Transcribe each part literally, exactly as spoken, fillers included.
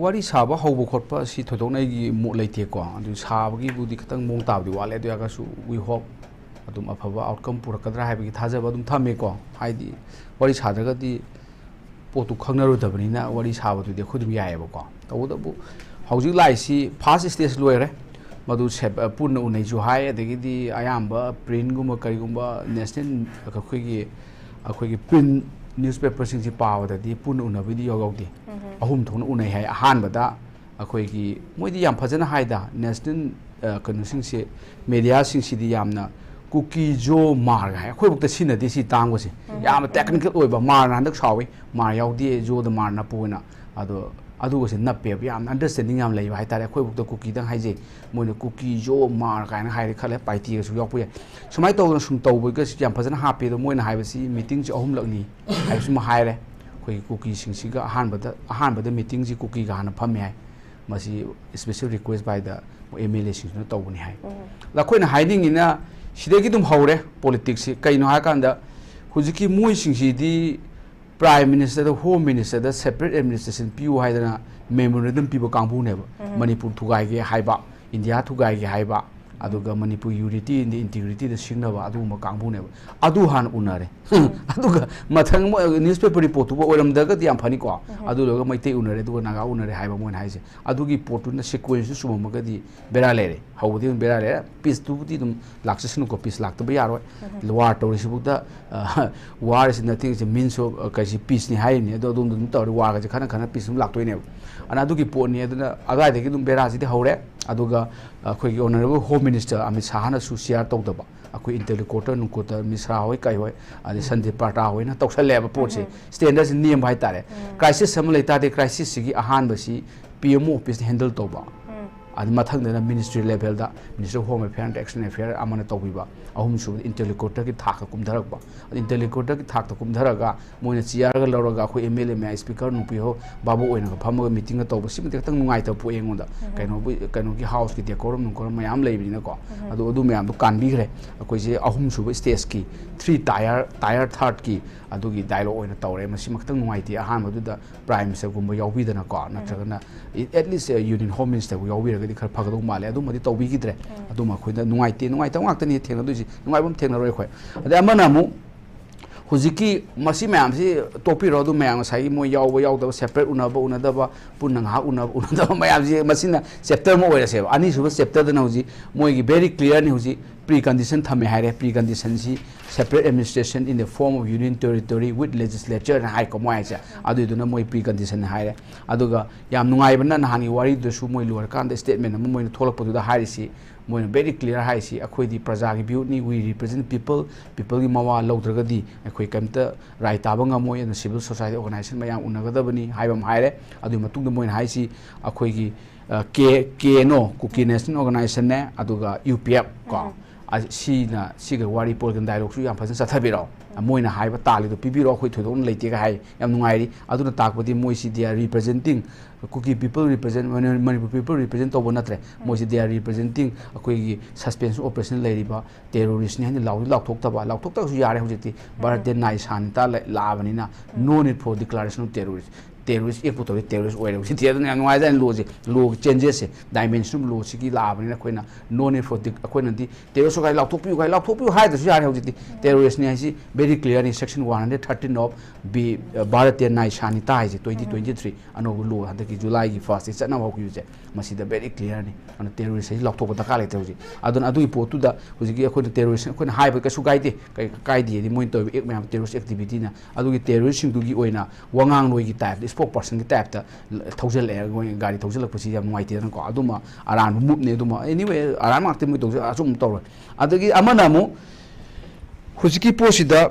ꯋꯥꯔꯤ ꯁꯥꯕ ꯍꯧꯕ ꯈꯣꯠꯄ ꯑꯁꯤ ꯊꯣꯏꯗꯣꯛꯅ ꯑꯩꯒꯤ ꯃꯣꯠ ꯂꯩꯇꯦꯀꯣ꯫ ꯑꯗꯨ ꯁꯥꯕꯒꯤꯕꯨꯗꯤ ꯈꯤꯇꯪ ꯃꯑꯣꯡ ꯇꯥꯕꯗꯤ ꯋꯥꯠꯂꯦ꯫ ꯑꯗꯨ ꯑꯣꯏꯔꯒꯁꯨ we hope ꯑꯗꯨꯝ ꯑꯐꯕ outcome ꯄꯨꯔꯛꯀꯗ꯭ꯔꯥ ꯍꯥꯏꯕꯒꯤ ꯊꯥꯖꯕ ꯑꯗꯨꯝ ꯊꯝꯃꯦꯀꯣ꯫ ꯍꯥꯏꯗꯤ ꯋꯥꯔꯤ ꯁꯥꯗ꯭ꯔꯒꯗꯤ ꯄꯣꯠꯇꯨ ꯈꯪꯅꯔꯨꯗꯕꯅꯤꯅ ꯋꯥꯔꯤ ꯁꯥꯕꯗꯨꯗꯤ ꯑꯩꯈꯣꯏ ꯑꯗꯨꯝ ꯌꯥꯏꯑꯕꯀꯣ꯫ ꯇꯧꯕꯇꯕꯨ ꯍꯧꯖꯤꯛ ꯂꯥꯛꯏꯁꯤ first stage ꯂꯣꯏꯔꯦ꯫ ꯃꯗꯨ ꯁꯦꯞ-, ꯑ, ꯄꯨꯟꯅ ꯎꯅꯩꯁꯨ ꯍꯥꯏ, ꯑꯗꯒꯤꯗꯤ ꯑꯌꯥꯝꯕ printꯒꯨꯝꯕ ꯀꯔꯤꯒꯨꯝꯕ national ꯑꯩꯈꯣꯏꯒꯤ, ꯑꯩꯈꯣꯏꯒꯤ print newspaperꯁꯤꯡꯁꯤ ꯄꯥꯕꯗꯗꯤ ꯄꯨꯟꯅ ꯎꯅꯕꯒꯤꯗꯤ ꯌꯥꯎ ꯌꯥꯎꯗꯦ꯫ ꯑꯍꯨꯝ ꯊꯣꯛꯅ ꯎꯅꯩ ꯍꯥꯏ꯫ ꯑꯍꯥꯟꯕꯗ ꯑꯩꯈꯣꯏꯒꯤ ꯃꯣꯏꯗꯤ ꯌꯥꯝ ꯐꯖꯅ ꯍꯥꯏꯗ, national, ꯑ, ꯀꯩꯅꯣꯁꯤꯡꯁꯦ, mediaꯁꯤꯡꯁꯤꯗꯤ ꯌꯥꯝꯅ ꯀꯨꯀꯤ ꯖꯣ ꯃꯥꯔꯒ ꯍꯥꯏ꯫ ꯑꯩꯈꯣꯏꯐꯧꯗ ꯁꯤꯖꯤꯟꯅꯗꯦ ꯁꯤ ꯇꯥꯡꯕꯁꯦ꯫ ꯌꯥꯝꯅ technical ꯑꯣꯏꯕ, ꯃꯥꯔꯅ ꯍꯟꯗꯛ ꯁꯥꯎꯏ, ꯃꯥꯔ ꯌꯥꯎꯗꯦ, ꯖꯣꯗ ꯃꯥꯔ ꯅꯞꯄꯨ ꯑꯣꯏꯅ꯫ ꯑꯗꯣ ꯑꯗꯨꯒꯁꯦ ꯅꯞꯄꯦꯕ, ꯌꯥꯝꯅ understanding ꯌꯥꯝ ꯂꯩꯕ ꯍꯥꯏꯇꯥꯔꯦ꯫ ꯑꯩꯈꯣꯏꯐꯧꯗ ꯀꯨꯀꯤꯗꯪ ꯍꯥꯏꯖꯩ, ꯃꯣꯏꯅ ꯀꯨꯀꯤ ꯖꯣ ꯃꯥꯔ ꯀꯥꯏꯅ ꯍꯥꯏꯔꯦ ꯈꯜꯂꯦ, ꯄꯥꯏꯇꯤꯒꯁꯨ ꯌꯥꯎꯄ ꯌꯥꯏ꯫ ꯁꯨꯃꯥꯏꯅ ꯇꯧꯗꯅ ꯁꯨꯝ ꯇꯧꯕꯒꯁꯨ ꯌꯥꯝ ꯐꯖꯅ ꯍꯥꯞꯄꯦ꯫ ꯑꯗꯣ ꯃꯣꯏꯅ ꯍꯥꯏꯕꯁꯤ meetingꯁꯤ ꯑꯍꯨꯝꯂꯛꯅꯤ ꯍꯥꯏꯕꯁꯤꯃ ꯍꯥꯏꯔꯦ꯫ ꯑꯩꯈꯣꯏꯒꯤ ꯀꯨꯀꯤꯁꯤꯡꯁꯤꯒ ꯑꯍꯥꯟꯕꯗ, ꯑꯍꯥꯟꯕꯗ meetingꯁꯤ ꯀꯨꯀꯤꯒ ꯍꯥꯟꯅ ꯐꯝꯃꯦ ꯍꯥꯏ꯫ ꯃꯁꯤ special request by the MLAꯁꯤꯡꯁꯤꯅ ꯇꯧꯕꯅꯤ ꯍꯥꯏ꯫ ꯑꯗ ꯑꯩꯈꯣꯏꯅ ꯍꯥꯏꯅꯤꯡꯉꯤꯅ ꯁꯤꯗꯒꯤ ꯑꯗꯨꯝ ꯍꯧꯔꯦ politicsꯁꯤ꯫ ꯀꯩꯅꯣ ꯍꯥꯏꯔꯀꯥꯟꯗ ꯍꯧꯖꯤꯛꯀꯤ ꯃꯣꯏꯁꯤꯡꯁꯤꯗꯤ Prime Ministerꯗ, Home Ministerꯗ separate administration ꯄꯤꯌꯨ ꯍꯥꯏꯗꯅ memorandum ꯄꯤꯕ ꯀꯥꯡꯕꯨꯅꯦꯕ꯫ ꯃꯅꯤꯄꯨꯔ ꯊꯨꯒꯥꯏꯒꯦ ꯍꯥꯏꯕ, ꯏꯟꯗꯤꯌꯥ ꯊꯨꯒꯥꯏꯒꯦ ꯍꯥꯏꯕ, ꯑꯗꯨꯒ ꯃꯅꯤꯄꯨꯔ unity in the integrityꯗ ꯁꯤꯡꯅꯕ ꯑꯗꯨꯒꯨꯝꯕ ꯀꯥꯡꯕꯨꯅꯦꯕ꯫ ꯑꯗꯨ ꯍꯥꯟꯅ ꯎꯅꯔꯦ꯫ ꯑꯗꯨꯒ ꯃꯊꯪ ꯃꯣꯏ newspaper reportꯇꯨꯕꯨ ꯑꯣꯏꯔꯝꯗ꯭ꯔꯒꯗꯤ ꯌꯥꯝ ꯐꯅꯤꯀꯣ꯫ ꯑꯗꯨ ꯂꯣꯏꯔꯒ ꯃꯩꯇꯩ ꯎꯅꯔꯦ, ꯑꯗꯨꯒ ꯅꯥꯒꯥ ꯎꯅꯔꯦ ꯍꯥꯏꯕ ꯃꯣꯏꯅ ꯍꯥꯏꯁꯦ꯫ ꯑꯗꯨꯒꯤ ꯄꯣꯠꯇꯨꯅ sequenceꯇꯨ ꯆꯨꯝꯃꯝꯃꯒꯗꯤ ꯕꯦꯔꯥ ꯂꯩꯔꯦ꯫ ꯍꯧꯕꯗꯤ ꯑꯗꯨꯝ ꯕꯦꯔꯥ ꯂꯩꯔꯦ꯫ Peaceꯇꯨꯕꯨꯗꯤ ꯑꯗꯨꯝ ꯂꯥꯛꯆꯁꯅꯨꯀꯣ, peace ꯂꯥꯛꯇꯕ ꯌꯥꯔꯣꯏ꯫ War ꯇꯧꯔꯤꯁꯤꯕꯨꯛꯇ, ꯑ, war is nothing is a means of, ꯑ, ꯀꯩꯁꯤ peaceꯅꯤ ꯍꯥꯏꯔꯤꯕꯅꯤ꯫ ꯑꯗꯣ ꯑꯗꯣꯝꯗ ꯑꯗꯨꯝ ꯇꯧꯔꯗꯤ warꯒꯁꯦ ꯈꯟꯅ ꯈꯟꯅ peace ꯑꯗꯨꯝ ꯂꯥꯛꯇꯣꯏꯅꯦꯕ꯫ ꯑꯗꯨꯅ ꯑꯗꯨꯒꯤ ꯄꯣꯠꯅꯤ꯫ ꯑꯗꯗꯨꯅ ꯑꯗꯨꯋꯥꯏꯗꯒꯤ ꯑꯗꯨꯝ ꯕꯦꯔꯥꯁꯤꯗꯤ ꯍꯧꯔꯦ꯫ ꯑꯗꯨꯒ, ꯑ, ꯑꯩꯈꯣꯏꯒꯤ Honourable Home Minister Amit ꯁꯥꯍꯅꯁꯨ share ꯇꯧꯗꯕ, ꯑꯩꯈꯣꯏ interlocutor ꯅꯨꯡꯀꯣꯇꯔ ꯃꯤꯁ꯭ꯔꯥ ꯍꯣꯏ ꯀꯩ ꯍꯣꯏ, ꯑꯗꯩ ꯁꯟꯗꯤꯞ ꯄ꯭ꯔꯇꯥ ꯍꯣꯏꯅ ꯇꯧꯁꯜꯂꯦꯕ ꯄꯣꯠꯁꯦ꯫ Standardꯁꯤ ꯅꯦꯝꯕ ꯍꯥꯏꯇꯥꯔꯦ꯫ Crisis ꯑꯃ ꯂꯩꯇꯥꯔꯗꯤ crisisꯁꯤꯒꯤ ꯑꯍꯥꯟꯕꯁꯤ PMO officeꯅ handle ꯇꯧꯕ꯫ ꯑꯗꯨ ꯃꯊꯪꯗꯅ ꯃꯤꯅꯤꯁꯇ꯭ꯔꯤ ꯂꯦꯚꯦꯜꯗ, ministry of home affair and external affair ꯑꯃꯅ ꯇꯧꯕꯤꯕ, ꯑꯍꯨꯝꯁꯨꯕꯗ ꯏꯟꯇꯔꯂꯣꯀ꯭ꯌꯨꯇꯔꯒꯤ ꯊꯥꯛꯇ ꯀꯨꯝꯊꯔꯛꯄ꯫ ꯑꯗꯨ ꯏꯟꯇꯔꯂꯣꯀ꯭ꯌꯨꯇꯔꯒꯤ ꯊꯥꯛꯇ ꯀꯨꯝꯊꯔꯒ ꯃꯣꯏꯅ ꯆꯤꯌꯥꯔꯒ ꯂꯧꯔꯒ ꯑꯩꯈꯣꯏ ꯑꯦꯝ ꯑꯦꯜ ꯑꯦ ꯃꯌꯥꯝ, ꯏꯁꯄꯤꯀꯔ ꯅꯨꯄꯤ ꯍꯣ ꯕꯥꯕꯨ ꯑꯣꯏꯅꯒ ꯐꯝꯃꯒ ꯃꯤꯇꯤꯡꯒ ꯇꯧꯕ, ꯁꯤꯃꯗꯤ ꯈꯤꯇꯪ ꯅꯨꯡꯉꯥꯏꯇꯕ ꯄꯣꯛꯑꯦ ꯑꯩꯉꯣꯟꯗ꯫ ꯀꯩꯅꯣꯕꯨ, ꯀꯩꯅꯣꯒꯤ ꯍꯥꯎꯁꯀꯤ ꯗꯦꯀꯣꯔꯝ ꯅꯨꯡꯀꯣꯔꯝ ꯃꯌꯥꯝ ꯂꯩꯕꯅꯤꯅꯀꯣ꯫ ꯑꯗꯨ, ꯑꯗꯨ ꯃꯌꯥꯝꯗꯣ ꯀꯥꯟꯕꯤꯈ꯭ꯔꯦ꯫ ꯑꯩꯈꯣꯏꯁꯦ ꯑꯍꯨꯝꯁꯨꯕ ꯁ꯭ꯇꯦꯖꯀꯤ ꯊ꯭ꯔꯤ ꯇꯥꯌꯔ, ꯇꯥꯌꯔ ꯊꯥꯔꯠꯀꯤ ꯑꯗꯨꯒꯤ ꯗꯥꯏꯂꯣꯒ ꯑꯣꯏꯅ ꯇꯧꯔꯦ꯫ ꯃꯁꯤꯃ ꯈꯤꯇꯪ ꯅꯨꯡꯉꯥꯏꯇꯦ꯫ ꯑꯍꯥꯟꯕꯗꯨꯗ ꯄ꯭ꯔꯥꯏꯝ ꯃꯤꯅꯤꯁꯇꯔꯒꯨꯝꯕ ꯌꯥꯎꯕꯤꯗꯅꯀꯣ, ꯅꯠꯇ꯭ꯔꯒꯅ at least ꯌꯨꯅꯤꯌꯟ ꯍꯣꯝ ꯃꯤꯅꯤꯁꯇꯔꯕꯨ ꯌꯥꯎꯕꯤꯔꯒꯗꯤ ꯈꯔ ꯐꯒꯗꯧ ꯃꯥꯜꯂꯦ꯫ ꯑꯗꯨꯃꯗꯤ ꯇꯧꯕꯤꯈꯤꯗ꯭ꯔꯦ꯫ ꯑꯗꯨꯃ ꯑꯩꯈꯣꯏꯗ ꯅꯨꯡꯉꯥꯏꯇꯦ, ꯅꯨꯡꯉꯥꯏꯇꯕ ꯉꯥꯛꯇꯅꯤ ꯊꯦꯡꯅꯗꯣꯏꯁꯤ꯫ ꯅꯨꯡꯉꯥꯏꯕ ꯑꯃ ꯊꯦꯡꯅꯔꯣꯏ ꯑꯩꯈꯣꯏ꯫ ꯑꯗꯩ ꯑꯃꯅ ꯑꯃꯨꯛ ꯍꯧꯖꯤꯛꯀꯤ ꯃꯁꯤ ꯃꯌꯥꯝꯁꯤ ꯇꯣꯛꯄꯤꯔꯣ꯫ ꯑꯗꯨ ꯃꯌꯥꯝ ꯉꯁꯥꯏꯒꯤ ꯃꯣꯏ ꯌꯥꯎꯕ ꯌꯥꯎꯗꯕ, ꯁꯦꯄꯔꯦꯠ ꯎꯅꯕ ꯎꯅꯗꯕ, ꯄꯨꯟꯅ ꯉꯥꯏꯍꯥꯛ ꯎꯅꯕ ꯎꯅꯗꯕ ꯃꯌꯥꯝꯁꯤ, ꯃꯁꯤꯅ ꯆꯦꯞꯇꯔ ꯑꯃ ꯑꯣꯏꯔꯁꯦꯕ꯫ ꯑꯅꯤꯁꯨꯕ ꯆꯦꯞꯇꯔꯗꯅ ꯍꯧꯖꯤꯛ ꯃꯣꯏꯒꯤ very clearꯅꯤ, ꯍꯧꯖꯤꯛ ꯄ꯭ꯔꯤ ꯀꯟꯗꯤꯁꯟ ꯊꯝꯃꯦ ꯍꯥꯏꯔꯦ꯫ ꯄ꯭ꯔꯤ ꯀꯟꯗꯤꯁꯟꯁꯤ separate administration in the form of union territory with legislature ꯍꯥꯏꯀꯣ ꯃꯣꯏ ꯍꯥꯏꯁꯦ꯫ ꯑꯗꯨꯏꯗꯨꯅ ꯃꯣꯏ ꯄ꯭ꯔꯤ ꯀꯟꯗꯤꯁꯟ ꯍꯥꯏꯔꯦ꯫ ꯑꯗꯨꯒ ꯌꯥꯝ ꯅꯨꯡꯉꯥꯏꯕꯅ ꯅꯍꯥꯟꯒꯤ ꯋꯥꯔꯤꯗꯨꯁꯨ ꯃꯣꯏ ꯂꯣꯏꯔꯀꯥꯟꯗ ꯁ꯭ꯇꯦꯠꯃꯦꯟ ꯑꯃ ꯃꯣꯏꯅ ꯊꯣꯛꯂꯛꯄꯗꯨꯗ ꯍꯥꯏꯔꯤꯁꯤ, ꯃꯣꯏꯅ very clear ꯍꯥꯏꯔꯤꯁꯤ, "ꯑꯩꯈꯣꯏꯗꯤ ꯄ꯭ꯔꯖꯥꯒꯤ ꯚꯣꯠꯅꯤ, we represent people, peopleꯒꯤ ꯃꯋꯥ ꯂꯧꯗ꯭ꯔꯒꯗꯤ ꯑꯩꯈꯣꯏ ꯀꯩꯝꯇ ꯔꯥꯏ ꯇꯥꯕ ꯉꯝꯃꯣꯏ꯫ ꯑꯗꯨꯅ civil society organization ꯃꯌꯥꯝ ꯎꯅꯒꯗꯕꯅꯤ" ꯍꯥꯏꯕ ꯑꯃ ꯍꯥꯏꯔꯦ꯫ ꯑꯗꯨꯒꯤ ꯃꯇꯨꯡꯗ ꯃꯣꯏꯅ ꯍꯥꯏꯁꯤ, ꯑꯩꯈꯣꯏꯒꯤ, ꯑ, ꯀꯦ, ꯀꯦ ꯑꯦꯟ ꯑꯣ, ꯀꯨꯀꯤ ꯅꯦꯁꯅꯦꯜ ꯑꯣꯔꯒꯅꯥꯏꯖꯦꯁꯟꯅꯦ, ꯑꯗꯨꯒ ꯌꯨ ꯄꯤ ꯑꯦꯐ ꯀꯣ, ꯑ, ꯁꯤꯅ, ꯁꯤꯒ ꯋꯥꯔꯤ ꯄꯣꯂꯤꯇꯤꯀꯦꯜ ꯗꯥꯏꯂꯣꯒꯁꯨ ꯌꯥꯝ ꯐꯖꯅ ꯆꯠꯊꯕꯤꯔꯛꯑꯣ꯫ ꯃꯣꯏꯅ ꯍꯥꯏꯕ ꯇꯥꯜꯂꯤꯗꯣ ꯄꯤꯕꯤꯔꯛꯑꯣ, ꯑꯩꯈꯣꯏ ꯊꯣꯏꯗꯣꯛꯅ ꯂꯩꯇꯦꯒ ꯍꯥꯏ꯫ ꯌꯥꯝ ꯅꯨꯡꯉꯥꯏꯔꯤ꯫ ꯑꯗꯨꯅ ꯇꯥꯛꯄꯗꯤ ꯃꯣꯏꯁꯤ they are representing, Kuki people represent, ꯃꯅꯤ-, ꯃꯅꯤꯄꯨꯔ people represent ꯇꯧꯕ ꯅꯠꯇ꯭ꯔꯦ꯫ ꯃꯣꯏꯁꯤ they are representing ꯑꯩꯈꯣꯏꯒꯤ suspension operation ꯂꯩꯔꯤꯕ terroristꯅꯤ ꯍꯥꯏꯅ ꯂꯥꯎꯗꯤ ꯂꯥꯎꯊꯣꯛꯇꯕ, ꯂꯥꯎꯊꯣꯛꯇ꯭ꯔꯒꯁꯨ ꯌꯥꯔꯦ꯫ ꯍꯧꯖꯤꯛꯇꯤ ꯚꯥꯔꯠꯇ ꯅꯥꯏ ꯁꯥꯅꯤꯇꯥ ꯂꯩ-, ꯂꯥꯛꯑꯕꯅꯤꯅ no need for declaration of terrorist꯫ Terrorist act ꯄꯨ ꯇꯧꯔꯦ, terrorist ꯑꯣꯏꯔꯦ ꯍꯧꯖꯤꯛꯇꯤ꯫ ꯑꯗꯨꯅ ꯌꯥꯝ ꯅꯨꯡꯉꯥꯏꯖꯥꯠꯅꯤ꯫ ꯂꯣꯁꯦ, ꯂꯣꯒꯤ ꯆꯦꯟꯖꯦꯁꯁꯦ, ꯗꯥꯏꯃꯦꯟꯁꯟ ꯑꯣꯐ ꯂꯣꯁꯤꯒꯤ ꯂꯥꯛꯑꯕꯅꯤꯅ ꯑꯩꯈꯣꯏꯅ no need for dec-, ꯑꯩꯈꯣꯏꯅꯗꯤ terrorist ꯀꯥꯏ ꯂꯥꯎꯊꯣꯛꯄꯤꯌꯨ ꯀꯥꯏ ꯂꯥꯎꯊꯣꯛꯄꯤꯌꯨ ꯍꯥꯏꯗ꯭ꯔꯁꯨ ꯌꯥꯔꯦ ꯍꯧꯖꯤꯛꯇꯤ꯫ Terroristꯅꯤ ꯍꯥꯏꯁꯤ very clearꯅꯤ, section one hundred thirteen of B, ꯑ, ꯚꯥꯔꯇꯤꯌ ꯅꯥꯏ ꯁꯥꯅꯤꯇꯥ ꯍꯥꯏꯁꯦ, twenty twenty-three ꯑꯅꯧꯕ ꯂꯣ ꯍꯟꯗꯛꯀꯤ ꯖꯨꯂꯥꯏꯒꯤ firstꯇꯒꯤ ꯆꯠꯅꯕ ꯍꯧꯈꯤꯕꯁꯦ, ꯃꯁꯤꯗ very clearꯅꯤ꯫ ꯑꯗꯨꯅ terrorist ꯍꯥꯏꯁꯤ ꯂꯥꯎꯊꯣꯛꯄ ꯗꯔꯀꯥꯔ ꯂꯩꯇ꯭ꯔꯦ ꯍꯧꯖꯤꯛ꯫ ꯑꯗꯨꯅ ꯑꯗꯨꯒꯤ ꯄꯣꯠꯇꯨꯗ ꯍꯧꯖꯤꯛꯀꯤ ꯑꯩꯈꯣꯏꯅ terrorist ꯑꯩꯈꯣꯏꯅ ꯍꯥꯏꯕ ꯀꯩꯁꯨ ꯀꯥꯏꯗꯦ, ꯀꯩ ꯀꯥꯏꯗꯦꯗꯤ ꯃꯣꯏꯅ ꯇꯧꯔꯤꯕ act ꯃꯌꯥꯝ terrorist activityꯅ꯫ ꯑꯗꯨꯒꯤ terroristꯁꯤꯡꯗꯨꯒꯤ ꯑꯣꯏꯅ ꯋꯥꯉꯥꯡꯂꯣꯏꯒꯤ typeꯇ, spokespersonꯒꯤ typeꯇ ꯊꯧꯖꯤꯜꯂꯛꯑꯦ, ꯃꯣꯏ ꯒꯥꯔꯤ ꯊꯧꯖꯤꯜꯂꯛꯄꯁꯤ ꯌꯥꯝ ꯅꯨꯡꯉꯥꯏꯇꯦꯗꯅꯀꯣ꯫ ꯑꯗꯨꯃ ꯑꯔꯥꯟꯕ moveꯅꯦ꯫ ꯑꯗꯨꯃ anyway, ꯑꯔꯥꯟꯕ ꯉꯥꯛꯇ ꯃꯣꯏ ꯇꯧꯖ-, ꯑꯆꯨꯝꯕ ꯇꯧꯔꯣꯏ꯫ ꯑꯗꯒꯤ ꯑꯃꯅ ꯑꯃꯨꯛ ꯍꯧꯖꯤꯛꯀꯤ ꯄꯣꯠꯁꯤꯗ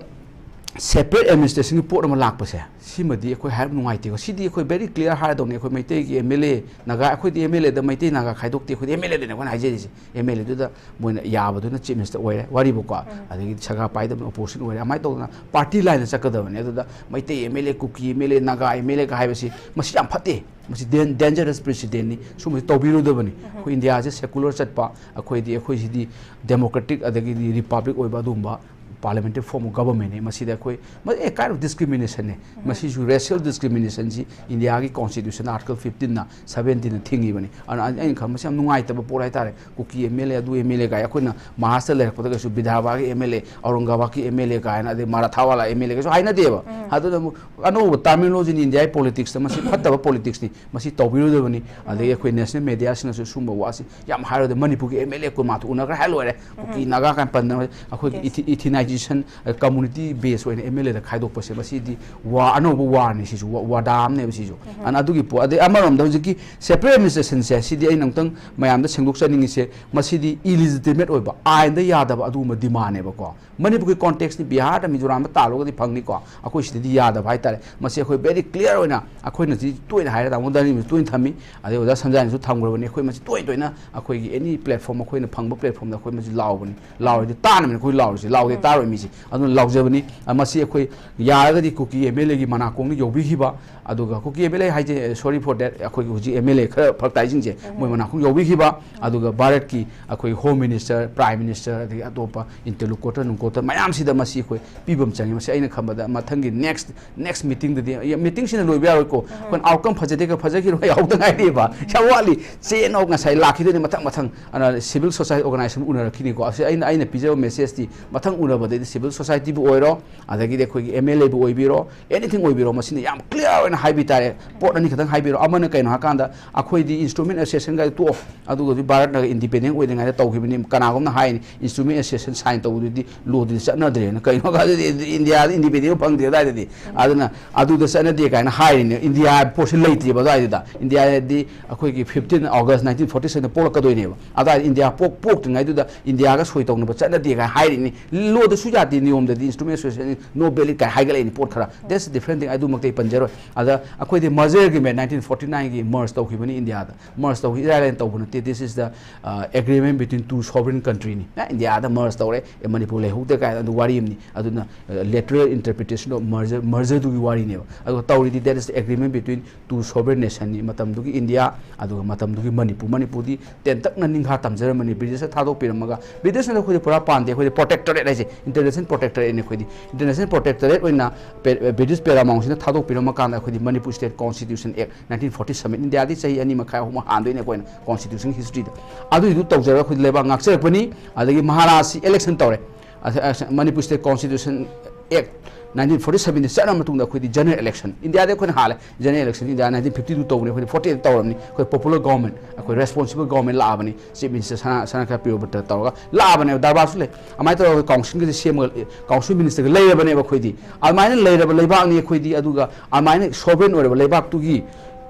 separate administrationꯒꯤ ꯄꯣꯠ ꯑꯃ ꯂꯥꯛꯄꯁꯦ, ꯁꯤꯃꯗꯤ ꯑꯩꯈꯣꯏ ꯍꯥꯏꯔꯞ ꯅꯨꯡꯉꯥꯏꯇꯦꯀꯣ꯫ ꯁꯤꯗꯤ ꯑꯩꯈꯣꯏ very clear ꯍꯥꯏꯔꯗꯧꯅꯤ꯫ ꯑꯩꯈꯣꯏ ꯃꯩꯇꯩꯒꯤ M L A, ꯅꯥꯒꯥ, ꯑꯩꯈꯣꯏꯗꯤ M L Aꯗ ꯃꯩꯇꯩ ꯅꯥꯒꯥ ꯈꯥꯏꯗꯣꯛꯇꯦ꯫ ꯑꯩꯈꯣꯏꯗꯤ M L Aꯗꯅꯦ ꯑꯩꯈꯣꯏꯅ ꯍꯥꯏꯖꯔꯤꯁꯦ꯫ M L Aꯗꯨꯗ ꯃꯣꯏꯅ ꯌꯥꯕꯗꯨꯅ Chief Minister ꯑꯣꯏꯔꯦ, ꯋꯥꯔꯤꯕꯨꯀꯣ꯫ ꯑꯗꯒꯤꯗꯤ ꯁꯒꯥ ꯄꯥꯏꯗꯕꯅ opposition ꯑꯣꯏꯔꯦ꯫ ꯑꯗꯨꯃꯥꯏꯅ ꯇꯧꯗꯅ party lineꯗ ꯆꯠꯀꯗꯕꯅꯤ꯫ ꯑꯗꯨꯗ Meitei M L A, Kuki M L A, Naga M L Aꯒ ꯍꯥꯏꯕꯁꯤ, ꯃꯁꯤ ꯌꯥꯝ ꯐꯠꯇꯦ꯫ ꯃꯁꯤ dan-, dangerous precedentꯅꯤ꯫ ꯁꯨꯝꯕꯁꯤ ꯇꯧꯕꯤꯔꯣꯏꯗꯕꯅꯤ꯫ ꯑꯩꯈꯣꯏ ꯏꯟꯗꯤꯌꯥꯁꯦ secular ꯆꯠꯄ, ꯑꯩꯈꯣꯏꯗꯤ, ꯑꯩꯈꯣꯏꯁꯤꯗꯤ democratic ꯑꯗꯒꯤꯗꯤ republic ꯑꯣꯏꯕ ꯑꯗꯨꯒꯨꯝꯕ parliamentary form of governmentꯅꯤ꯫ ꯃꯁꯤꯗ ꯑꯩꯈꯣꯏ, ꯃ-, a kind of discriminationꯅꯦ꯫ ꯃꯁꯤꯁꯨ racial discriminationꯁꯤ ꯏꯟꯗꯤꯌꯥꯒꯤ constitution article fifteenꯅ, seventeenꯅ ꯊꯤꯡꯉꯤꯕꯅꯤ꯫ ꯑꯗꯨꯅ ꯑꯩ-, ꯑꯩꯅ ꯈꯟꯕ ꯃꯁꯤ ꯌꯥꯝ ꯅꯨꯡꯉꯥꯏꯇꯕ ꯄꯣꯠ ꯍꯥꯏꯇꯥꯔꯦ꯫ ꯀꯨꯀꯤ M L A, ꯑꯗꯨ M L A ꯀꯥꯏ, ꯑꯩꯈꯣꯏꯅ ꯃꯍꯥꯔꯥꯁꯇ꯭ꯔ ꯂꯩꯔꯛꯄꯗ ꯀꯩꯁꯨ ꯕꯤꯗꯔꯚꯥꯒꯤ M L A, ꯑꯧꯔꯪꯒꯥꯕꯥꯗꯀꯤ M L A ꯀꯥꯏꯅ, ꯑꯗꯩ ꯃꯔꯥꯊꯥꯋꯥꯂꯥ M L A ꯀꯩꯁꯨ ꯍꯥꯏꯅꯗꯦꯕ꯫ ꯑꯗꯨꯅ ꯑꯃꯨꯛ ꯑꯅꯧꯕ terminologyꯅꯤ ꯏꯟꯗꯤꯌꯥꯒꯤ politicsꯇ꯫ ꯃꯁꯤ ꯐꯠꯇꯕ politicsꯅꯤ꯫ ꯃꯁꯤ ꯇꯧꯕꯤꯔꯣꯏꯗꯕꯅꯤ꯫ ꯑꯗꯒꯤ ꯑꯩꯈꯣꯏ national mediaꯁꯤꯡꯅꯁꯨ ꯁꯨꯝꯕ ꯋꯥꯁꯤ ꯌꯥꯝ ꯍꯥꯏꯔꯣꯏꯗ꯫ ꯃꯅꯤꯄꯨꯔꯒꯤ M L A ꯀꯨꯟꯃꯥꯊꯣꯏ ꯎꯅꯈ꯭ꯔꯦ ꯍꯥꯏ ꯂꯣꯏꯔꯦ꯫ ꯀꯨꯀꯤ ꯅꯥꯒꯥ ꯀꯥꯏꯅ ꯄꯟꯗꯅ ꯑꯩꯈꯣꯏꯒꯤ Yes. ethni-, ethnicization, ꯑ, community base ꯑꯣꯏꯅ M L Aꯗ ꯈꯥꯏꯗꯣꯛꯄꯁꯦ, ꯃꯁꯤꯗꯤ ꯋꯥ-, ꯑꯅꯧꯕ warꯅꯤ ꯁꯤꯁꯨ, ꯋꯥ-, ꯋꯥꯗꯥ ꯑꯃꯅꯦꯕ ꯁꯤꯁꯨ꯫ ꯑꯗꯨꯅ ꯑꯗꯨꯒꯤ ꯄꯣ-, ꯑꯗꯩ ꯑꯃꯔꯣꯝꯗ ꯍꯧꯖꯤꯛꯀꯤ separate administrationꯁꯦ, ꯁꯤꯗꯤ ꯑꯩꯅ ꯑꯃꯨꯛꯇꯪ ꯃꯌꯥꯝꯗ ꯁꯦꯡꯗꯣꯛꯆꯅꯤꯡꯉꯤꯁꯦ, ꯃꯁꯤꯗꯤ illegitimate ꯑꯣꯏꯕ, ꯑꯥꯏꯟꯗ ꯌꯥꯗꯕ ꯑꯗꯨꯒꯨꯝꯕ demandꯅꯦꯕꯀꯣ꯫ ꯃꯅꯤꯄꯨꯔꯒꯤ contextꯅꯤ, ꯕꯤꯍꯥꯔꯗ, ꯃꯤꯖꯣꯔꯥꯝꯗ ꯇꯥꯜꯂꯨꯔꯒꯗꯤ ꯐꯪꯅꯤꯀꯣ꯫ ꯑꯩꯈꯣꯏ ꯁꯤꯗꯗꯤ ꯌꯥꯗꯕ ꯍꯥꯏꯇꯥꯔꯦ꯫ ꯃꯁꯤ ꯑꯩꯈꯣꯏ very clear ꯑꯣꯏꯅ, ꯑꯩꯈꯣꯏꯅ ꯁꯤ ꯇꯣꯏꯅ ꯍꯥꯏꯔꯦ, ꯇꯥꯃꯣ ꯗꯥꯅꯤꯜꯅꯁꯨ ꯇꯣꯏꯅ ꯊꯝꯃꯤ, ꯑꯗꯩ ꯑꯣꯖꯥ ꯁꯟꯖꯥꯅꯁꯨ ꯊꯝꯈ꯭ꯔꯕꯅꯤ꯫ ꯑꯩꯈꯣꯏ ꯃꯁꯤ ꯇꯣꯏ ꯇꯣꯏꯅ ꯑꯩꯈꯣꯏꯒꯤ any platform ꯑꯩꯈꯣꯏꯅ ꯐꯪꯕ platformꯗ ꯑꯩꯈꯣꯏ ꯃꯁꯤ ꯂꯥꯎꯕꯅꯤ꯫ ꯂꯥꯎꯔꯗꯤ ꯇꯥꯅꯕꯅꯤ ꯑꯩꯈꯣꯏ ꯂꯥꯎꯔꯤꯁꯦ, ꯂꯥꯎꯗꯦ ꯇꯥꯔꯣꯏ ꯃꯤꯁꯦ꯫ ꯑꯗꯨꯅ ꯂꯥꯎꯖꯕꯅꯤ꯫ ꯑ, ꯃꯁꯤ ꯑꯩꯈꯣꯏ ꯌꯥꯔꯒꯗꯤ ꯀꯨꯀꯤ M L Aꯒꯤ ꯃꯅꯥꯀꯣꯡꯗ ꯌꯧꯕꯤꯈꯤꯕ, ꯑꯗꯨꯒ ꯀꯨꯀꯤ M L A ꯍꯥꯏꯁꯦ, sorry for that, ꯑꯩꯈꯣꯏꯒꯤ ꯍꯧꯖꯤꯛ M L A ꯈꯔ ꯐꯔꯛ ꯇꯥꯏꯁꯤꯡꯁꯦ, ꯃꯣꯏ ꯃꯅꯥꯀꯣꯡ ꯌꯧꯕꯤꯈꯤꯕ, ꯑꯗꯨꯒ ꯚꯥꯔꯠꯀꯤ ꯑꯩꯈꯣꯏ Home Minister, Prime Minister, ꯑꯗꯒꯤ ꯑꯇꯣꯞꯄ interlocutor, ꯅꯨꯡꯀꯣꯇꯔ ꯃꯌꯥꯝꯁꯤꯗ ꯃꯁꯤ ꯑꯩꯈꯣꯏ ꯄꯤꯕ ꯑꯃ ꯆꯪꯉꯤ꯫ ꯃꯁꯤ ꯑꯩꯅ ꯈꯟꯕꯗ ꯃꯊꯪꯒꯤ next, next meetingꯗꯗꯤ, meetingꯁꯤꯅ ꯂꯣꯏꯕ ꯌꯥꯔꯣꯏꯀꯣ꯫ ꯑꯩꯈꯣꯏꯅ outcome ꯐꯖꯗꯦꯒ ꯐꯖꯈꯤꯔꯣꯏ ꯌꯥꯎꯗ ꯉꯥꯏꯔꯤꯕ꯫ ꯌꯥꯝ ꯋꯥꯠꯂꯤ꯫ Chain of ꯉꯁꯥꯏ ꯂꯥꯛꯈꯤꯗꯣꯏꯅꯤ, ꯃꯊꯪ ꯃꯊꯪ꯫ ꯑꯗꯨꯅ civil society organization ꯎꯅꯔꯛꯈꯤꯅꯤꯀꯣ꯫ ꯑꯁꯤ ꯑꯩꯅ, ꯑꯩꯅ ꯄꯤꯖꯕ messageꯇꯤ ꯃꯊꯪ ꯎꯅꯕꯗꯩꯗꯤ civil societyꯕꯨ ꯑꯣꯏꯔꯣ, ꯑꯗꯒꯤꯗꯤ ꯑꯩꯈꯣꯏꯒꯤ M L Aꯕꯨ ꯑꯣꯏꯕꯤꯔꯣ, anything ꯑꯣꯏꯕꯤꯔꯣ, ꯃꯁꯤꯅ ꯌꯥꯝ clear ꯑꯣꯏꯅ ꯍꯥꯏꯕꯤ ꯇꯥꯔꯦ꯫ ꯄꯣꯠ ꯑꯅꯤꯈꯛꯇꯪ ꯍꯥꯏꯕꯤꯔꯣ꯫ ꯑꯃꯅ ꯀꯩꯅꯣ ꯍꯥꯏꯀꯥꯟꯗ, ꯑꯩꯈꯣꯏꯗꯤ instrument associationꯒ ꯇꯣꯛꯑꯣ, ꯑꯗꯨꯒ ꯍꯧꯖꯤꯛ ꯚꯥꯔꯠꯅꯒ independent ꯑꯣꯏꯗ꯭ꯔꯤꯉꯩꯗ ꯇꯧꯈꯤꯕꯅꯤ꯫ ꯀꯅꯥꯒꯨꯝꯅ ꯍꯥꯏꯅꯤ, instrument association sign ꯇꯧꯕꯗꯨꯗꯤ lawꯗꯨꯗꯤ ꯆꯠꯅꯗ꯭ꯔꯦꯅ꯫ ꯀꯩꯅꯣ ꯍꯥꯏꯗꯤ ꯏꯟꯗꯤꯌꯥꯗ independent ꯐꯪꯗ꯭ꯔꯦ ꯑꯗꯨꯋꯥꯏꯗꯗꯤ꯫ ꯑꯗꯨꯅ ꯑꯗꯨꯗ ꯆꯠꯅꯗꯦ ꯀꯥꯏꯅ ꯍꯥꯏꯔꯤꯅꯦ꯫ ꯏꯟꯗꯤꯌꯥ ꯍꯥꯏꯕ ꯄꯣꯠꯁꯤ ꯂꯩꯇ꯭ꯔꯤꯕ ꯑꯗꯨꯋꯥꯏꯗꯨꯗ꯫ ꯏꯟꯗꯤꯌꯥꯗꯤ ꯑꯩꯈꯣꯏꯒꯤ fifteen August nineteen forty sevenꯗ ꯄꯣꯛꯂꯛꯀꯗꯣꯏꯅꯦꯕ꯫ ꯑꯗꯨꯋꯥꯏꯗ ꯏꯟꯗꯤꯌꯥ ꯄꯣꯛ-, ꯄꯣꯛꯇ꯭ꯔꯤꯉꯩꯗꯨꯗ ꯏꯟꯗꯤꯌꯥꯒ ꯁꯣꯏ ꯇꯧꯅꯕ ꯆꯠꯅꯗꯦ ꯀꯥꯏꯅ ꯍꯥꯏꯔꯤꯅꯤ꯫ Lawꯗ ꯁꯨ ꯌꯥꯗꯦ, ꯅꯤꯌꯣꯝꯗꯗꯤ instrument association no valid ꯀꯥꯏ ꯍꯥꯏꯒꯠꯂꯛꯏꯅꯤ ꯄꯣꯠ ꯈꯔ꯫ That's a different thing, ꯑꯗꯨꯃꯛꯇꯤ ꯑꯩ ꯄꯟꯖꯔꯣꯏ꯫ ꯑꯗ ꯑꯩꯈꯣꯏꯗꯤ merger agreement nineteen forty nine ꯒꯤ merge ꯇꯧꯈꯤꯕꯅꯤ ꯏꯟꯗꯤꯌꯥꯗ꯫ Merge ꯇꯧꯈꯤ ꯏꯔꯥꯏ ꯂꯥꯏꯅ ꯇꯧꯕ ꯅꯠꯇꯦ꯫ This is the, uh, agreement between two sovereign country ꯅꯤ꯫ ꯑꯦ, ꯏꯟꯗꯤꯌꯥꯗ merge ꯇꯧꯔꯦ, ꯑꯦ, ꯃꯅꯤꯄꯨꯔ ꯂꯩꯍꯧꯗꯦ ꯀꯥꯏꯅ ꯑꯗꯨ ꯋꯥꯔꯤ ꯑꯃꯅꯤ꯫ ꯑꯗꯨꯅ, uh, lateral interpretation of merger, merger ꯗꯨꯒꯤ ꯋꯥꯔꯤꯅꯦꯕ꯫ ꯑꯗꯨꯒ ꯇꯧꯔꯤꯗꯤ that is the agreement between two sovereign nation ꯅꯤ꯫ ꯃꯇꯝꯗꯨꯒꯤ ꯏꯟꯗꯤꯌꯥ, ꯑꯗꯨꯒ ꯃꯇꯝꯗꯨꯒꯤ ꯃꯅꯤꯄꯨꯔ꯫ ꯃꯅꯤꯄꯨꯔꯗꯤ ꯇꯦꯟꯇꯛꯅ ꯅꯤꯡꯈꯥ ꯇꯝꯖꯔꯝꯕꯅꯤ, ꯕ꯭ꯔꯤꯇꯤꯁꯅ ꯊꯥꯗꯣꯛꯄꯤꯔꯝꯃꯒ꯫ ꯕ꯭ꯔꯤꯇꯤꯁꯅ ꯑꯩꯈꯣꯏꯗ ꯄꯨꯔꯥ ꯄꯥꯟꯗꯦ, ꯑꯩꯈꯣꯏꯗꯤ protectorate ꯍꯥꯏꯁꯦ, international protectorate ꯅꯤ ꯑꯩꯈꯣꯏꯗꯤ꯫ International protectorate ꯑꯣꯏꯅ ꯄꯦ-, British Paramount ꯁꯤꯅ ꯊꯥꯗꯣꯛꯄꯤꯔꯝꯃ ꯀꯥꯟꯗ ꯑꯩꯈꯣꯏꯗꯤ Manipur State Constitution Act nineteen forty seven, ꯏꯟꯗꯤꯌꯥꯗꯤ ꯆꯍꯤ ꯑꯅꯤ ꯃꯈꯥꯏ ꯑꯍꯨꯝ ꯍꯥꯟꯗꯣꯏꯅꯦ ꯑꯩꯈꯣꯏꯅ constitution history ꯗ꯫ ꯑꯗꯨꯏꯗꯨ ꯇꯧꯖꯔꯒ ꯑꯩꯈꯣꯏꯗꯤ ꯂꯩꯕꯥꯛ ꯉꯥꯛꯆꯔꯛꯄꯅꯤ꯫ ꯑꯗꯒꯤ ꯃꯍꯥꯔꯥꯖꯁꯤ election ꯇꯧꯔꯦ꯫ ꯑꯁ, ꯑꯁ, Manipur State Constitution Act nineteen forty seven ꯗ ꯆꯠꯂ ꯃꯇꯨꯡꯗ ꯑꯩꯈꯣꯏꯗꯤ general election, ꯏꯟꯗꯤꯌꯥꯗꯤ ꯑꯩꯈꯣꯏꯅ ꯍꯥꯜꯂꯦ꯫ General election India nineteen fifty two ꯇꯧꯕꯅꯤ, ꯑꯩꯈꯣꯏꯗꯤ forty eight ꯇꯧꯔꯕꯅꯤ꯫ ꯑꯩꯈꯣꯏ popular government, ꯑꯩꯈꯣꯏ responsible government ꯂꯥꯛꯑꯕꯅꯤ꯫ Chief Minister ꯁꯅꯥ, ꯁꯅꯥ ꯀꯩꯔꯥꯜ ꯄ꯭ꯔꯤꯌꯣꯕ꯭ꯔꯇ ꯇꯧꯔꯒ ꯂꯥꯛꯑꯕꯅꯦꯕ, ꯗꯔꯕꯥꯔꯁꯨ ꯂꯩ꯫ ꯑꯗꯨꯃꯥꯏꯅ ꯇꯧꯔꯒ council ꯒꯁꯦ ꯁꯦꯝꯃꯒ, council minister ꯒ ꯂꯩꯔꯕꯅꯦꯕ ꯑꯩꯈꯣꯏꯗꯤ꯫ ꯑꯗꯨꯃꯥꯏꯅ ꯂꯩꯔꯕ ꯂꯩꯕꯥꯛꯅꯤ ꯑꯩꯈꯣꯏꯗꯤ꯫ ꯑꯗꯨꯒ ꯑꯗꯨꯃꯥꯏꯅ sovereign ꯑꯣꯏꯔꯕ ꯂꯩꯕꯥꯛꯇꯨꯒꯤ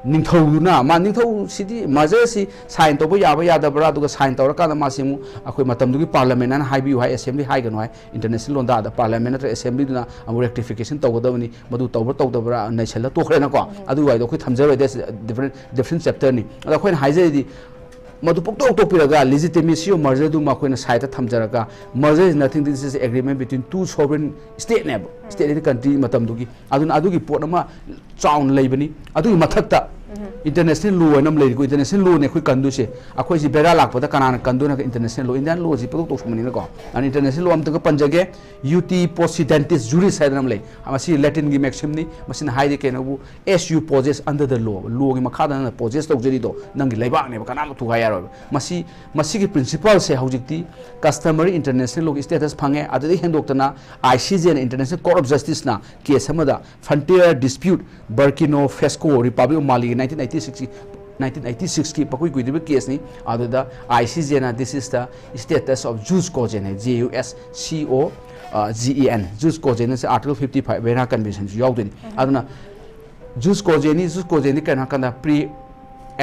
ꯅꯤꯡꯊꯧꯗꯨꯅ, ꯃꯥ ꯅꯤꯡꯊꯧꯁꯤꯗꯤ merger ꯁꯤ sign ꯇꯧꯕ ꯌꯥꯕ ꯌꯥꯗꯕ꯭ꯔꯥ, ꯑꯗꯨꯒ sign ꯇꯧꯔꯀꯥꯟꯗ ꯃꯥꯁꯤ ꯑꯃꯨꯛ ꯑꯩꯈꯣꯏ ꯃꯇꯝꯗꯨꯒꯤ parliament ꯅ ꯍꯥꯏꯕꯤꯌꯨ ꯍꯥꯏ, assembly ꯍꯥꯏꯒꯅꯨ ꯍꯥꯏ, international ꯂꯣꯟꯗꯥꯗ parliament ꯅꯠꯇ꯭ꯔꯒ assembly ꯗꯨꯅ ꯑꯃꯨꯛ rectification ꯇꯧꯒꯗꯕꯅꯤ, ꯃꯗꯨ ꯇꯧꯕ꯭ꯔꯥ ꯇꯧꯗꯕ꯭ꯔꯥ ꯅꯩꯁꯜꯂ ꯇꯣꯛꯈ꯭ꯔꯦꯅꯀꯣ꯫ ꯑꯗꯨ ꯋꯥꯔꯤꯗꯣ ꯑꯩꯈꯣꯏ ꯊꯝꯖꯔꯣꯏꯗ, different, different chapter ꯅꯤ꯫ ꯑꯗꯣ ꯑꯩꯈꯣꯏꯅ ꯍꯥꯏꯖꯔꯤꯗꯤ, ꯃꯗꯨ ꯄꯨꯡꯇꯣꯛ ꯇꯣꯛꯄꯤꯔꯒ legitimacy of merger ꯗꯨꯃ ꯑꯩꯈꯣꯏꯅ side ꯇ ꯊꯝꯖꯔꯒ, merger is nothing, this is agreement between two sovereign state ꯅꯦꯕ, state ꯍꯥꯏꯗꯤ country ꯃꯇꯝꯗꯨꯒꯤ꯫ ꯑꯗꯨꯅ ꯑꯗꯨꯒꯤ ꯄꯣꯠ ꯑꯃ ꯆꯥꯎꯅ ꯂꯩꯕꯅꯤ꯫ ꯑꯗꯨꯒꯤ ꯃꯊꯛꯇ international law ꯍꯥꯏꯅ ꯑꯃ ꯂꯩꯔꯤꯀꯣ, international law ꯅꯦ ꯑꯩꯈꯣꯏ ꯀꯟꯗꯣꯏꯁꯦ꯫ ꯑꯩꯈꯣꯏꯁꯤ ꯕꯦꯔꯥ ꯂꯥꯛꯄꯗ ꯀꯅꯥꯅ ꯀꯟꯗꯣꯏꯅꯣ ꯍꯥꯏꯔꯒ international law, Indian law ꯁꯤ ꯄꯨꯡꯇꯣꯛ ꯇꯣꯛꯁꯟꯕꯅꯤꯅꯀꯣ꯫ ꯑꯗꯨꯅ international law ꯑꯝꯇꯒ ꯄꯟꯖꯒꯦ, uti possidetis juris ꯍꯥꯏꯗꯅ ꯑꯃ ꯂꯩ꯫ ꯃꯁꯤ Latin ꯒꯤ maxim ꯅꯤ꯫ ꯃꯁꯤꯅ ꯍꯥꯏꯔꯤ ꯀꯩꯅꯣꯕꯨ, as you possess under the law, law ꯒꯤ ꯃꯈꯥꯗ ꯅꯪꯅ possess ꯇꯧꯖꯔꯤꯗꯣ ꯅꯪꯒꯤ ꯂꯩꯕꯥꯛꯅꯦꯕ, ꯀꯅꯥꯝꯇ ꯊꯨꯒꯥꯏ ꯌꯥꯔꯣꯏꯕ꯫ ꯃꯁꯤ, ꯃꯁꯤꯒꯤ principle ꯁꯦ ꯍꯧꯖꯤꯛꯇꯤ customary international law ꯒꯤ status ꯐꯪꯉꯦ꯫ ꯑꯗꯨꯗꯒꯤ ꯍꯦꯟꯗꯣꯛꯇꯅ I C J ꯅ, International Court of Justice ꯅ case ꯑꯃꯗ frontier dispute, Burkina Faso, Republic of Mali ꯒꯤ nineteen eighty six ꯀꯤ, nineteen eighty six ꯀꯤ ꯄꯀꯨꯏ ꯀꯨꯏꯗ꯭ꯔꯤꯕ case ꯅꯤ꯫ ꯑꯗꯨꯗ I C J ꯅ this is the status of jus cogens high, J U S C O, ꯑ, G E N, jus cogens ꯁꯦ Article fifty five Vienna Convention ꯁꯨ ꯌꯥꯎꯗꯣꯏꯅꯤ꯫ ꯑꯗꯨꯅ jus cogens ꯅꯤ, jus cogens ꯅꯤ ꯀꯩꯅꯣ ꯍꯥꯏꯀꯥꯟꯗ pre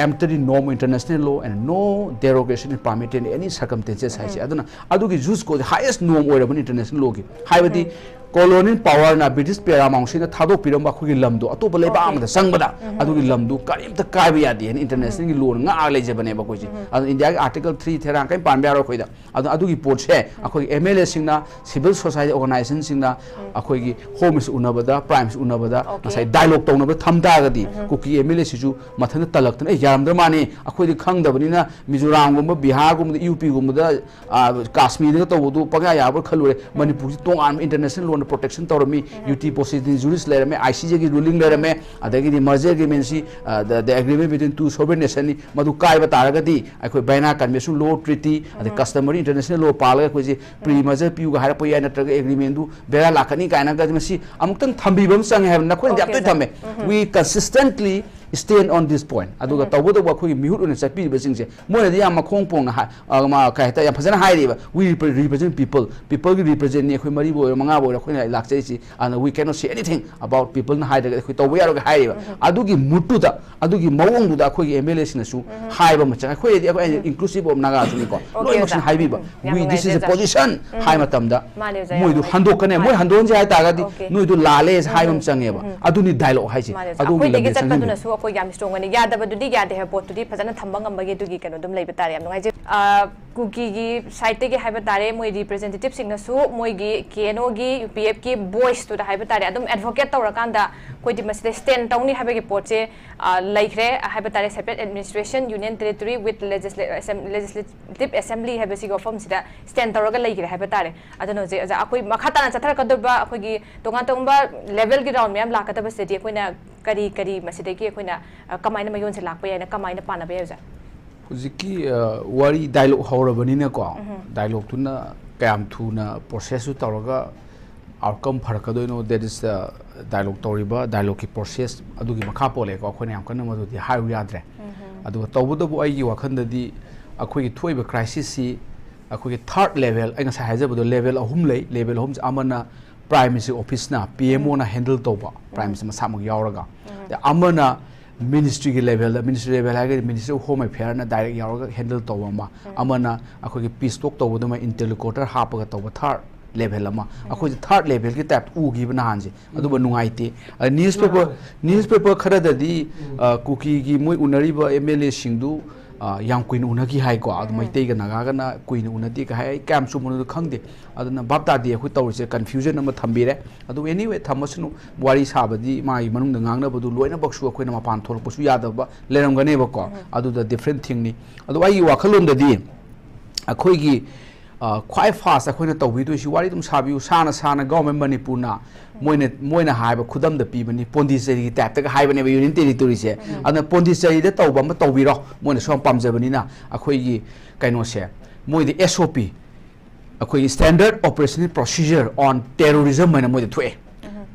empty the norm of international law and no derogation is permitted in any circumstances ꯍꯥꯏꯁꯦ꯫ ꯑꯗꯨꯅ ꯑꯗꯨꯒꯤ juice code highest norm ꯑꯣꯏꯔꯕꯅꯤ international lawꯒꯤ꯫ ꯍꯥꯏꯕꯗꯤ colonial powerꯅ, British paramountꯁꯤꯡꯅ ꯊꯥꯗꯣꯛꯄꯤꯔꯝꯕ ꯑꯩꯈꯣꯏꯒꯤ ꯂꯝꯗꯣ ꯑꯇꯣꯞꯄ ꯂꯩꯕꯥꯛ ꯑꯃꯗ ꯆꯪꯕꯗ ꯑꯗꯨꯒꯤ ꯂꯝꯗꯨ ꯀꯔꯤꯝꯇ ꯀꯥꯏꯕ ꯌꯥꯗꯦ ꯍꯥꯏꯅ internationalꯒꯤ lawꯅ ꯉꯥꯛꯑꯒ ꯂꯩꯖꯕꯅꯦꯕ ꯑꯩꯈꯣꯏꯁꯦ꯫ ꯑꯗꯨ ꯏꯟꯗꯤꯌꯥꯒꯤ article three ꯊꯦꯔꯥꯡ ꯀꯔꯤꯝ ꯄꯥꯟꯕ ꯌꯥꯔꯣꯏ ꯑꯩꯈꯣꯏꯗ꯫ ꯑꯗꯨ ꯑꯗꯨꯒꯤ ꯄꯣꯠꯁꯦ ꯑꯩꯈꯣꯏꯒꯤ MLAꯁꯤꯡꯅ, civil society organizationꯁꯤꯡꯅ ꯑꯩꯈꯣꯏꯒꯤ Home Minister ꯎꯅꯕꯗ, Prime Minister ꯎꯅꯕꯗ ꯉꯁꯥꯏ dialogue ꯇꯧꯅꯕ ꯊꯝ ꯇꯥꯔꯒꯗꯤ ꯀꯨꯀꯤ MLAꯁꯤꯁꯨ ꯃꯊꯟꯇ ꯇꯜꯂꯛꯇꯅ, "ꯑꯦ, ꯌꯥꯔꯝꯗ꯭ꯔ ꯃꯥꯅꯤ, ꯑꯩꯈꯣꯏꯗꯤ ꯈꯪꯗꯕꯅꯤꯅ ꯃꯤꯖꯣꯔꯥꯝꯒꯨꯝꯕ, ꯕꯤꯍꯥꯔꯒꯨꯝꯕꯗ, UPꯒꯨꯝꯕꯗ, ꯀꯥꯁꯃꯤꯔꯗꯒ ꯇꯧꯕꯗꯨ ꯄꯪꯌꯥ ꯌꯥꯕ꯭ꯔꯥ ꯈꯜꯂꯨꯔꯦ꯫ ꯃꯅꯤꯄꯨꯔꯁꯤ ꯇꯣꯉꯥꯟꯕ international lawꯅ protection ꯇꯧꯔꯝꯃꯤ, UT proceeding juris ꯂꯩꯔꯝꯃꯦ, ICJꯒꯤ ruling ꯂꯩꯔꯝꯃꯦ, ꯑꯗꯒꯤꯗꯤ merger agreementꯁꯤ, the agreement between two sovereign nationꯅꯤ, ꯃꯗꯨ ꯀꯥꯏꯕ ꯇꯥꯔꯒꯗꯤ ꯑꯩꯈꯣꯏ Vienna Convention law treaty, ꯑꯗꯩ customary international law ꯄꯥꯜꯂꯒ ꯑꯩꯈꯣꯏꯁꯦ pre merger ꯄꯤꯌꯨꯒ ꯍꯥꯏꯔꯛꯄ ꯌꯥꯏ, ꯅꯠꯇ꯭ꯔꯒ agreementꯗꯨ ꯕꯦꯔꯥ ꯂꯥꯛꯀꯅꯤ ꯀꯥꯏꯅꯒ ꯃꯁꯤ ꯑꯃꯨꯛꯇꯪ ꯊꯝꯕꯤꯕ ꯑꯃ ꯆꯪꯉꯦ ꯍꯥꯏꯕ ꯅꯈꯣꯏꯅꯗꯤ ꯌꯥꯝ ꯇꯣꯏꯅ ꯊꯝꯃꯦ꯫ We consistently stand on this point꯫ ꯑꯗꯨꯒ ꯇꯧꯕꯇꯕꯨ ꯑꯩꯈꯣꯏꯒꯤ ꯃꯤꯍꯨꯠ ꯑꯣꯏꯅ ꯆꯠꯄꯤꯔꯤꯕꯁꯤꯡꯁꯦ ꯃꯣꯏꯅꯗꯤ ꯌꯥꯝ ꯃꯈꯣꯡ ꯄꯣꯡꯅ ꯍꯥꯏ-, ꯑ, ꯃ-, ꯀꯩ ꯍꯥꯏꯇꯥꯔꯦ, ꯌꯥꯝ ꯐꯖꯅ ꯍꯥꯏꯔꯤꯕ, "We repre-, represent people, peopleꯒꯤ representꯅꯤ ꯑꯩꯈꯣꯏ ꯃꯔꯤꯕꯨ ꯑꯣꯏꯔꯣ ꯃꯉꯥꯕꯨ ꯑꯣꯏꯔꯣ ꯑꯩꯈꯣꯏꯅ ꯂꯥꯛꯆꯔꯤꯁꯤ, and we cannot say anything about peopleꯅ ꯍꯥꯏꯗ꯭ꯔꯒꯗꯤ ꯑꯩꯈꯣꯏ ꯇꯧꯕ ꯌꯥꯔꯣꯏꯒ" ꯍꯥꯏꯔꯤꯕ꯫ ꯑꯗꯨꯒꯤ moodꯇꯨꯗ, ꯑꯗꯨꯒꯤ ꯃꯑꯣꯡꯗꯨꯗ ꯑꯩꯈꯣꯏꯒꯤ MLAꯁꯤꯡꯅꯁꯨ ꯍꯥꯏꯕ ꯑꯃ ꯆꯪꯉꯦ꯫ ꯑꯩꯈꯣꯏꯗꯤ, ꯑꯩꯈꯣꯏ inclusive of Nagaꯁꯨꯅꯤꯀꯣ, ꯂꯣꯏꯅꯃꯛꯁꯤꯅ ꯍꯥꯏꯕꯤꯕ, "We, this is a position" ꯍꯥꯏ ꯃꯇꯝꯗ ꯃꯣꯏꯗꯨ ꯍꯟꯗꯣꯛꯀꯅꯦ꯫ ꯃꯣꯏ ꯍꯟꯗꯣꯛꯍꯟꯁꯦ ꯍꯥꯏ ꯇꯥꯔꯒꯗꯤ ꯅꯣꯏꯗꯨ ꯂꯥꯜꯂꯦ ꯍꯥꯏꯕ ꯑꯃ ꯆꯪꯉꯦꯕ꯫ ꯑꯗꯨꯅꯤ dialogue ꯍꯥꯏꯁꯦ꯫ ꯑꯗꯨꯒꯤ ꯑꯩꯈꯣꯏꯗꯒꯤ ꯂꯝꯕꯤꯗ ꯆꯪꯍꯟꯕꯤꯕ꯫ ꯆꯠꯄꯗꯨꯅꯁꯨ ꯑꯩꯈꯣꯏ ꯌꯥꯝ strong ꯑꯣꯏꯅ ꯌꯥꯗꯕꯗꯨꯗꯤ ꯌꯥꯗꯦ ꯍꯥꯏꯕ ꯄꯣꯠꯇꯨꯗꯤ ꯐꯖꯅ ꯊꯝꯕ ꯉꯝꯕꯒꯤ ꯑꯗꯨꯒꯤ ꯀꯩꯅꯣ ꯑꯗꯨꯝ ꯂꯩꯕ ꯇꯥꯔꯦ꯫ ꯌꯥꯝ ꯅꯨꯡꯉꯥꯏꯖꯩ꯫ ꯑ, ꯀꯨꯀꯤꯒꯤ sideꯇꯒꯤ ꯍꯥꯏꯕ ꯇꯥꯔꯦ, ꯃꯣꯏ representativeꯁꯤꯡꯅꯁꯨ ꯃꯣꯏꯒꯤ KNOꯒꯤ, UPFꯀꯤ voiceꯇꯨꯗ ꯍꯥꯏꯕ ꯇꯥꯔꯦ, ꯑꯗꯨꯝ advocate ꯇꯧꯔꯀꯥꯟꯗ ꯑꯩꯈꯣꯏꯗꯤ ꯃꯁꯤꯗ stand ꯇꯧꯅꯤ ꯍꯥꯏꯕꯒꯤ ꯄꯣꯠꯁꯦ, ꯑ, ꯂꯩꯈ꯭ꯔꯦ ꯍꯥꯏꯕ ꯇꯥꯔꯦ꯫ Separate administration, union territory with legisla-, assem-, legislative assembly ꯍꯥꯏꯕꯁꯤꯒꯤ ꯋꯥꯐꯝꯁꯤꯗ stand ꯇꯧꯔꯒ ꯂꯩꯈ꯭ꯔꯦ ꯍꯥꯏꯕ ꯇꯥꯔꯦ꯫ ꯑꯗꯨꯅ ꯍꯧꯖꯤꯛ ꯑꯣꯖꯥ, ꯑꯩꯈꯣꯏ ꯃꯈꯥ ꯇꯥꯅ ꯆꯠꯊꯔꯛꯀꯗꯧꯔꯤꯕ ꯑꯩꯈꯣꯏꯒꯤ ꯇꯣꯉꯥꯟ ꯇꯣꯉꯥꯟꯕ levelꯒꯤ round ꯃꯌꯥꯝ ꯂꯥꯛꯀꯗꯕꯁꯤꯗꯗꯤ ꯑꯩꯈꯣꯏꯅ ꯀꯔꯤ ꯀꯔꯤ ꯃꯁꯤꯗꯒꯤ ꯑꯩꯈꯣꯏꯅ, ꯑ, ꯀꯃꯥꯏꯅ ꯃꯌꯣꯟꯁꯦ ꯂꯥꯛꯄ ꯌꯥꯏꯅ ꯀꯃꯥꯏꯅ ꯄꯥꯅꯕ ꯌꯥꯏ ꯑꯣꯖꯥ? ꯍꯧꯖꯤꯛꯀꯤ, ꯑ, ꯋꯥꯔꯤ dialogue ꯍꯧꯔꯕꯅꯤꯅꯀꯣ, dialogueꯇꯨꯅ ꯀꯌꯥꯝ ꯊꯨꯅ processꯁꯨ ꯇꯧꯔꯒ outcome ꯐꯔꯛꯀꯗꯣꯏꯅꯣ, that is the dialogue ꯇꯧꯔꯤꯕ dialogueꯀꯤ process ꯑꯗꯨꯒꯤ ꯃꯈꯥ ꯄꯣꯜꯂꯦꯀꯣ꯫ ꯑꯩꯈꯣꯏꯅ ꯌꯥꯝ ꯀꯟꯅ ꯃꯗꯨꯗꯤ ꯍꯥꯏꯔꯨ ꯌꯥꯗ꯭ꯔꯦ꯫ ꯑꯗꯨꯒ ꯇꯧꯕꯇꯕꯨ ꯑꯩꯒꯤ ꯋꯥꯈꯜꯗꯗꯤ ꯑꯩꯈꯣꯏꯒꯤ ꯊꯣꯛꯏꯕ crisisꯁꯤ ꯑꯩꯈꯣꯏꯒꯤ third level, ꯑꯩ ꯉꯁꯥꯏ ꯍꯥꯏꯖꯕꯗꯣ level ꯑꯍꯨꯝ ꯂꯩ꯫ Level ꯑꯍꯨꯝꯁꯦ ꯑꯃꯅ Prime Minister officeꯅ, PMOꯅ handle ꯇꯧꯕ, Prime Minister ꯃꯁꯥꯃꯛ ꯌꯥꯎꯔꯒ꯫ ꯑꯗ ꯑꯃꯅ ꯃꯤꯅꯤꯁꯇ꯭ꯔꯤꯒꯤ ꯂꯦꯚꯦꯜꯗ, ꯃꯤꯅꯤꯁꯇ꯭ꯔꯤ ꯂꯦꯚꯦꯜ ꯍꯥꯏꯔꯒꯗꯤ ꯃꯤꯅꯤꯁꯇ꯭ꯔꯤ ꯑꯣꯐ ꯍꯣꯝ ꯑꯦꯐꯤꯌꯔꯅ ꯗꯥꯏꯔꯦꯛ ꯌꯥꯎꯔꯒ ꯍꯦꯟꯗꯜ ꯇꯧꯕ ꯑꯃ, ꯑꯃꯅ ꯑꯩꯈꯣꯏꯒꯤ ꯄꯤꯁ ꯇꯣꯛ ꯇꯧꯕꯗꯨꯃ ꯏꯟꯇꯔꯂꯣꯀ꯭ꯌꯨꯇꯔ ꯍꯥꯞꯄꯒ ꯇꯧꯕ ꯊꯥꯔꯠ ꯂꯦꯚꯦꯜ ꯑꯃ, ꯑꯩꯈꯣꯏꯁꯦ ꯊꯥꯔꯠ ꯂꯦꯚꯦꯜꯒꯤ ꯇꯥꯏꯞ ꯎꯈꯤꯕ ꯅꯍꯥꯟꯁꯦ꯫ ꯑꯗꯨꯕꯨ ꯅꯨꯡꯉꯥꯏꯇꯦ꯫ ꯑꯗ ꯅ꯭ꯌꯨꯁꯄꯦꯄꯔ, ꯅ꯭ꯌꯨꯁꯄꯦꯄꯔ ꯈꯔꯗꯗꯤ, ꯑ, ꯀꯨꯀꯤꯒꯤ ꯃꯣꯏ ꯎꯅꯔꯤꯕ ꯑꯦꯝ ꯑꯦꯜ ꯑꯦꯁꯤꯡꯗꯨ, ꯑ, ꯌꯥꯝ ꯀꯨꯏꯅ ꯎꯅꯈꯤ ꯍꯥꯏꯀꯣ꯫ ꯑꯗꯨ ꯃꯩꯇꯩꯒ ꯅꯥꯒꯥꯒꯅ ꯀꯨꯏꯅ ꯎꯅꯗꯦꯒ ꯍꯥꯏ꯫ ꯑꯩ ꯀꯌꯥꯝ ꯆꯨꯝꯕꯅꯣꯗꯣ ꯈꯪꯗꯦ꯫ ꯑꯗꯨꯅ ꯚꯥꯞ ꯇꯥꯗꯦ ꯑꯩꯈꯣꯏ ꯇꯧꯔꯤꯁꯦ, ꯀꯟꯐ꯭ꯌꯨꯖꯟ ꯑꯃ ꯊꯝꯕꯤꯔꯦ꯫ ꯑꯗꯨ anyway, ꯊꯝꯃꯁꯅꯨ, ꯋꯥꯔꯤ ꯁꯥꯕꯗꯤ ꯃꯥꯒꯤ ꯃꯅꯨꯡꯗ ꯉꯥꯡꯅꯕꯗꯨ ꯂꯣꯏꯅꯃꯛꯁꯨ ꯑꯩꯈꯣꯏꯅ ꯃꯄꯥꯟ ꯊꯣꯛꯂꯛꯄꯁꯨ ꯌꯥꯗꯕ ꯂꯩꯔꯝꯒꯅꯦꯕꯀꯣ꯫ ꯑꯗꯨꯗ ꯗꯤꯐ꯭ꯔꯦꯟ ꯊꯤꯡꯅꯤ꯫ ꯑꯗꯨ ꯑꯩꯒꯤ ꯋꯥꯈꯜꯂꯣꯟꯗꯗꯤ ꯑꯩꯈꯣꯏꯒꯤ, ꯑ, ꯈ꯭ꯋꯥꯏ ꯐꯥꯁ ꯑꯩꯈꯣꯏꯅ ꯇꯧꯕꯤꯗꯣꯏꯁꯤ, ꯋꯥꯔꯤ ꯑꯗꯨꯝ ꯁꯥꯕꯤꯌꯨ, ꯁꯥꯅ ꯁꯥꯅ ꯒꯚꯔꯟꯃꯦꯟ ꯃꯅꯤꯄꯨꯔꯅ ꯃꯣꯏꯅ, ꯃꯣꯏꯅ ꯍꯥꯏꯕ ꯈꯨꯗꯝꯗ ꯄꯤꯕꯅꯤ, ꯄꯣꯟꯗꯤꯆꯦꯔꯤꯒꯤ ꯇꯥꯏꯞꯇꯒ ꯍꯥꯏꯕꯅꯦꯕ ꯌꯨꯅꯤꯌꯟ ꯇꯦꯔꯤꯇꯣꯔꯤꯁꯦ꯫ ꯑꯗꯨꯅ ꯄꯣꯟꯗꯤꯆꯦꯔꯤꯗ ꯇꯧꯕ ꯑꯃ ꯇꯧꯕꯤꯔꯣ, ꯃꯣꯏꯅꯁꯨ ꯌꯥꯝ ꯄꯥꯝꯖꯕꯅꯤꯅ꯫ ꯑꯩꯈꯣꯏꯒꯤ ꯀꯩꯅꯣꯁꯦ, ꯃꯣꯏꯗꯤ S O P, ꯑꯩꯈꯣꯏꯒꯤ Standard Operational Procedure on Terrorism ꯍꯥꯏꯅ ꯃꯣꯏꯗ ꯊꯣꯛꯑꯦ꯫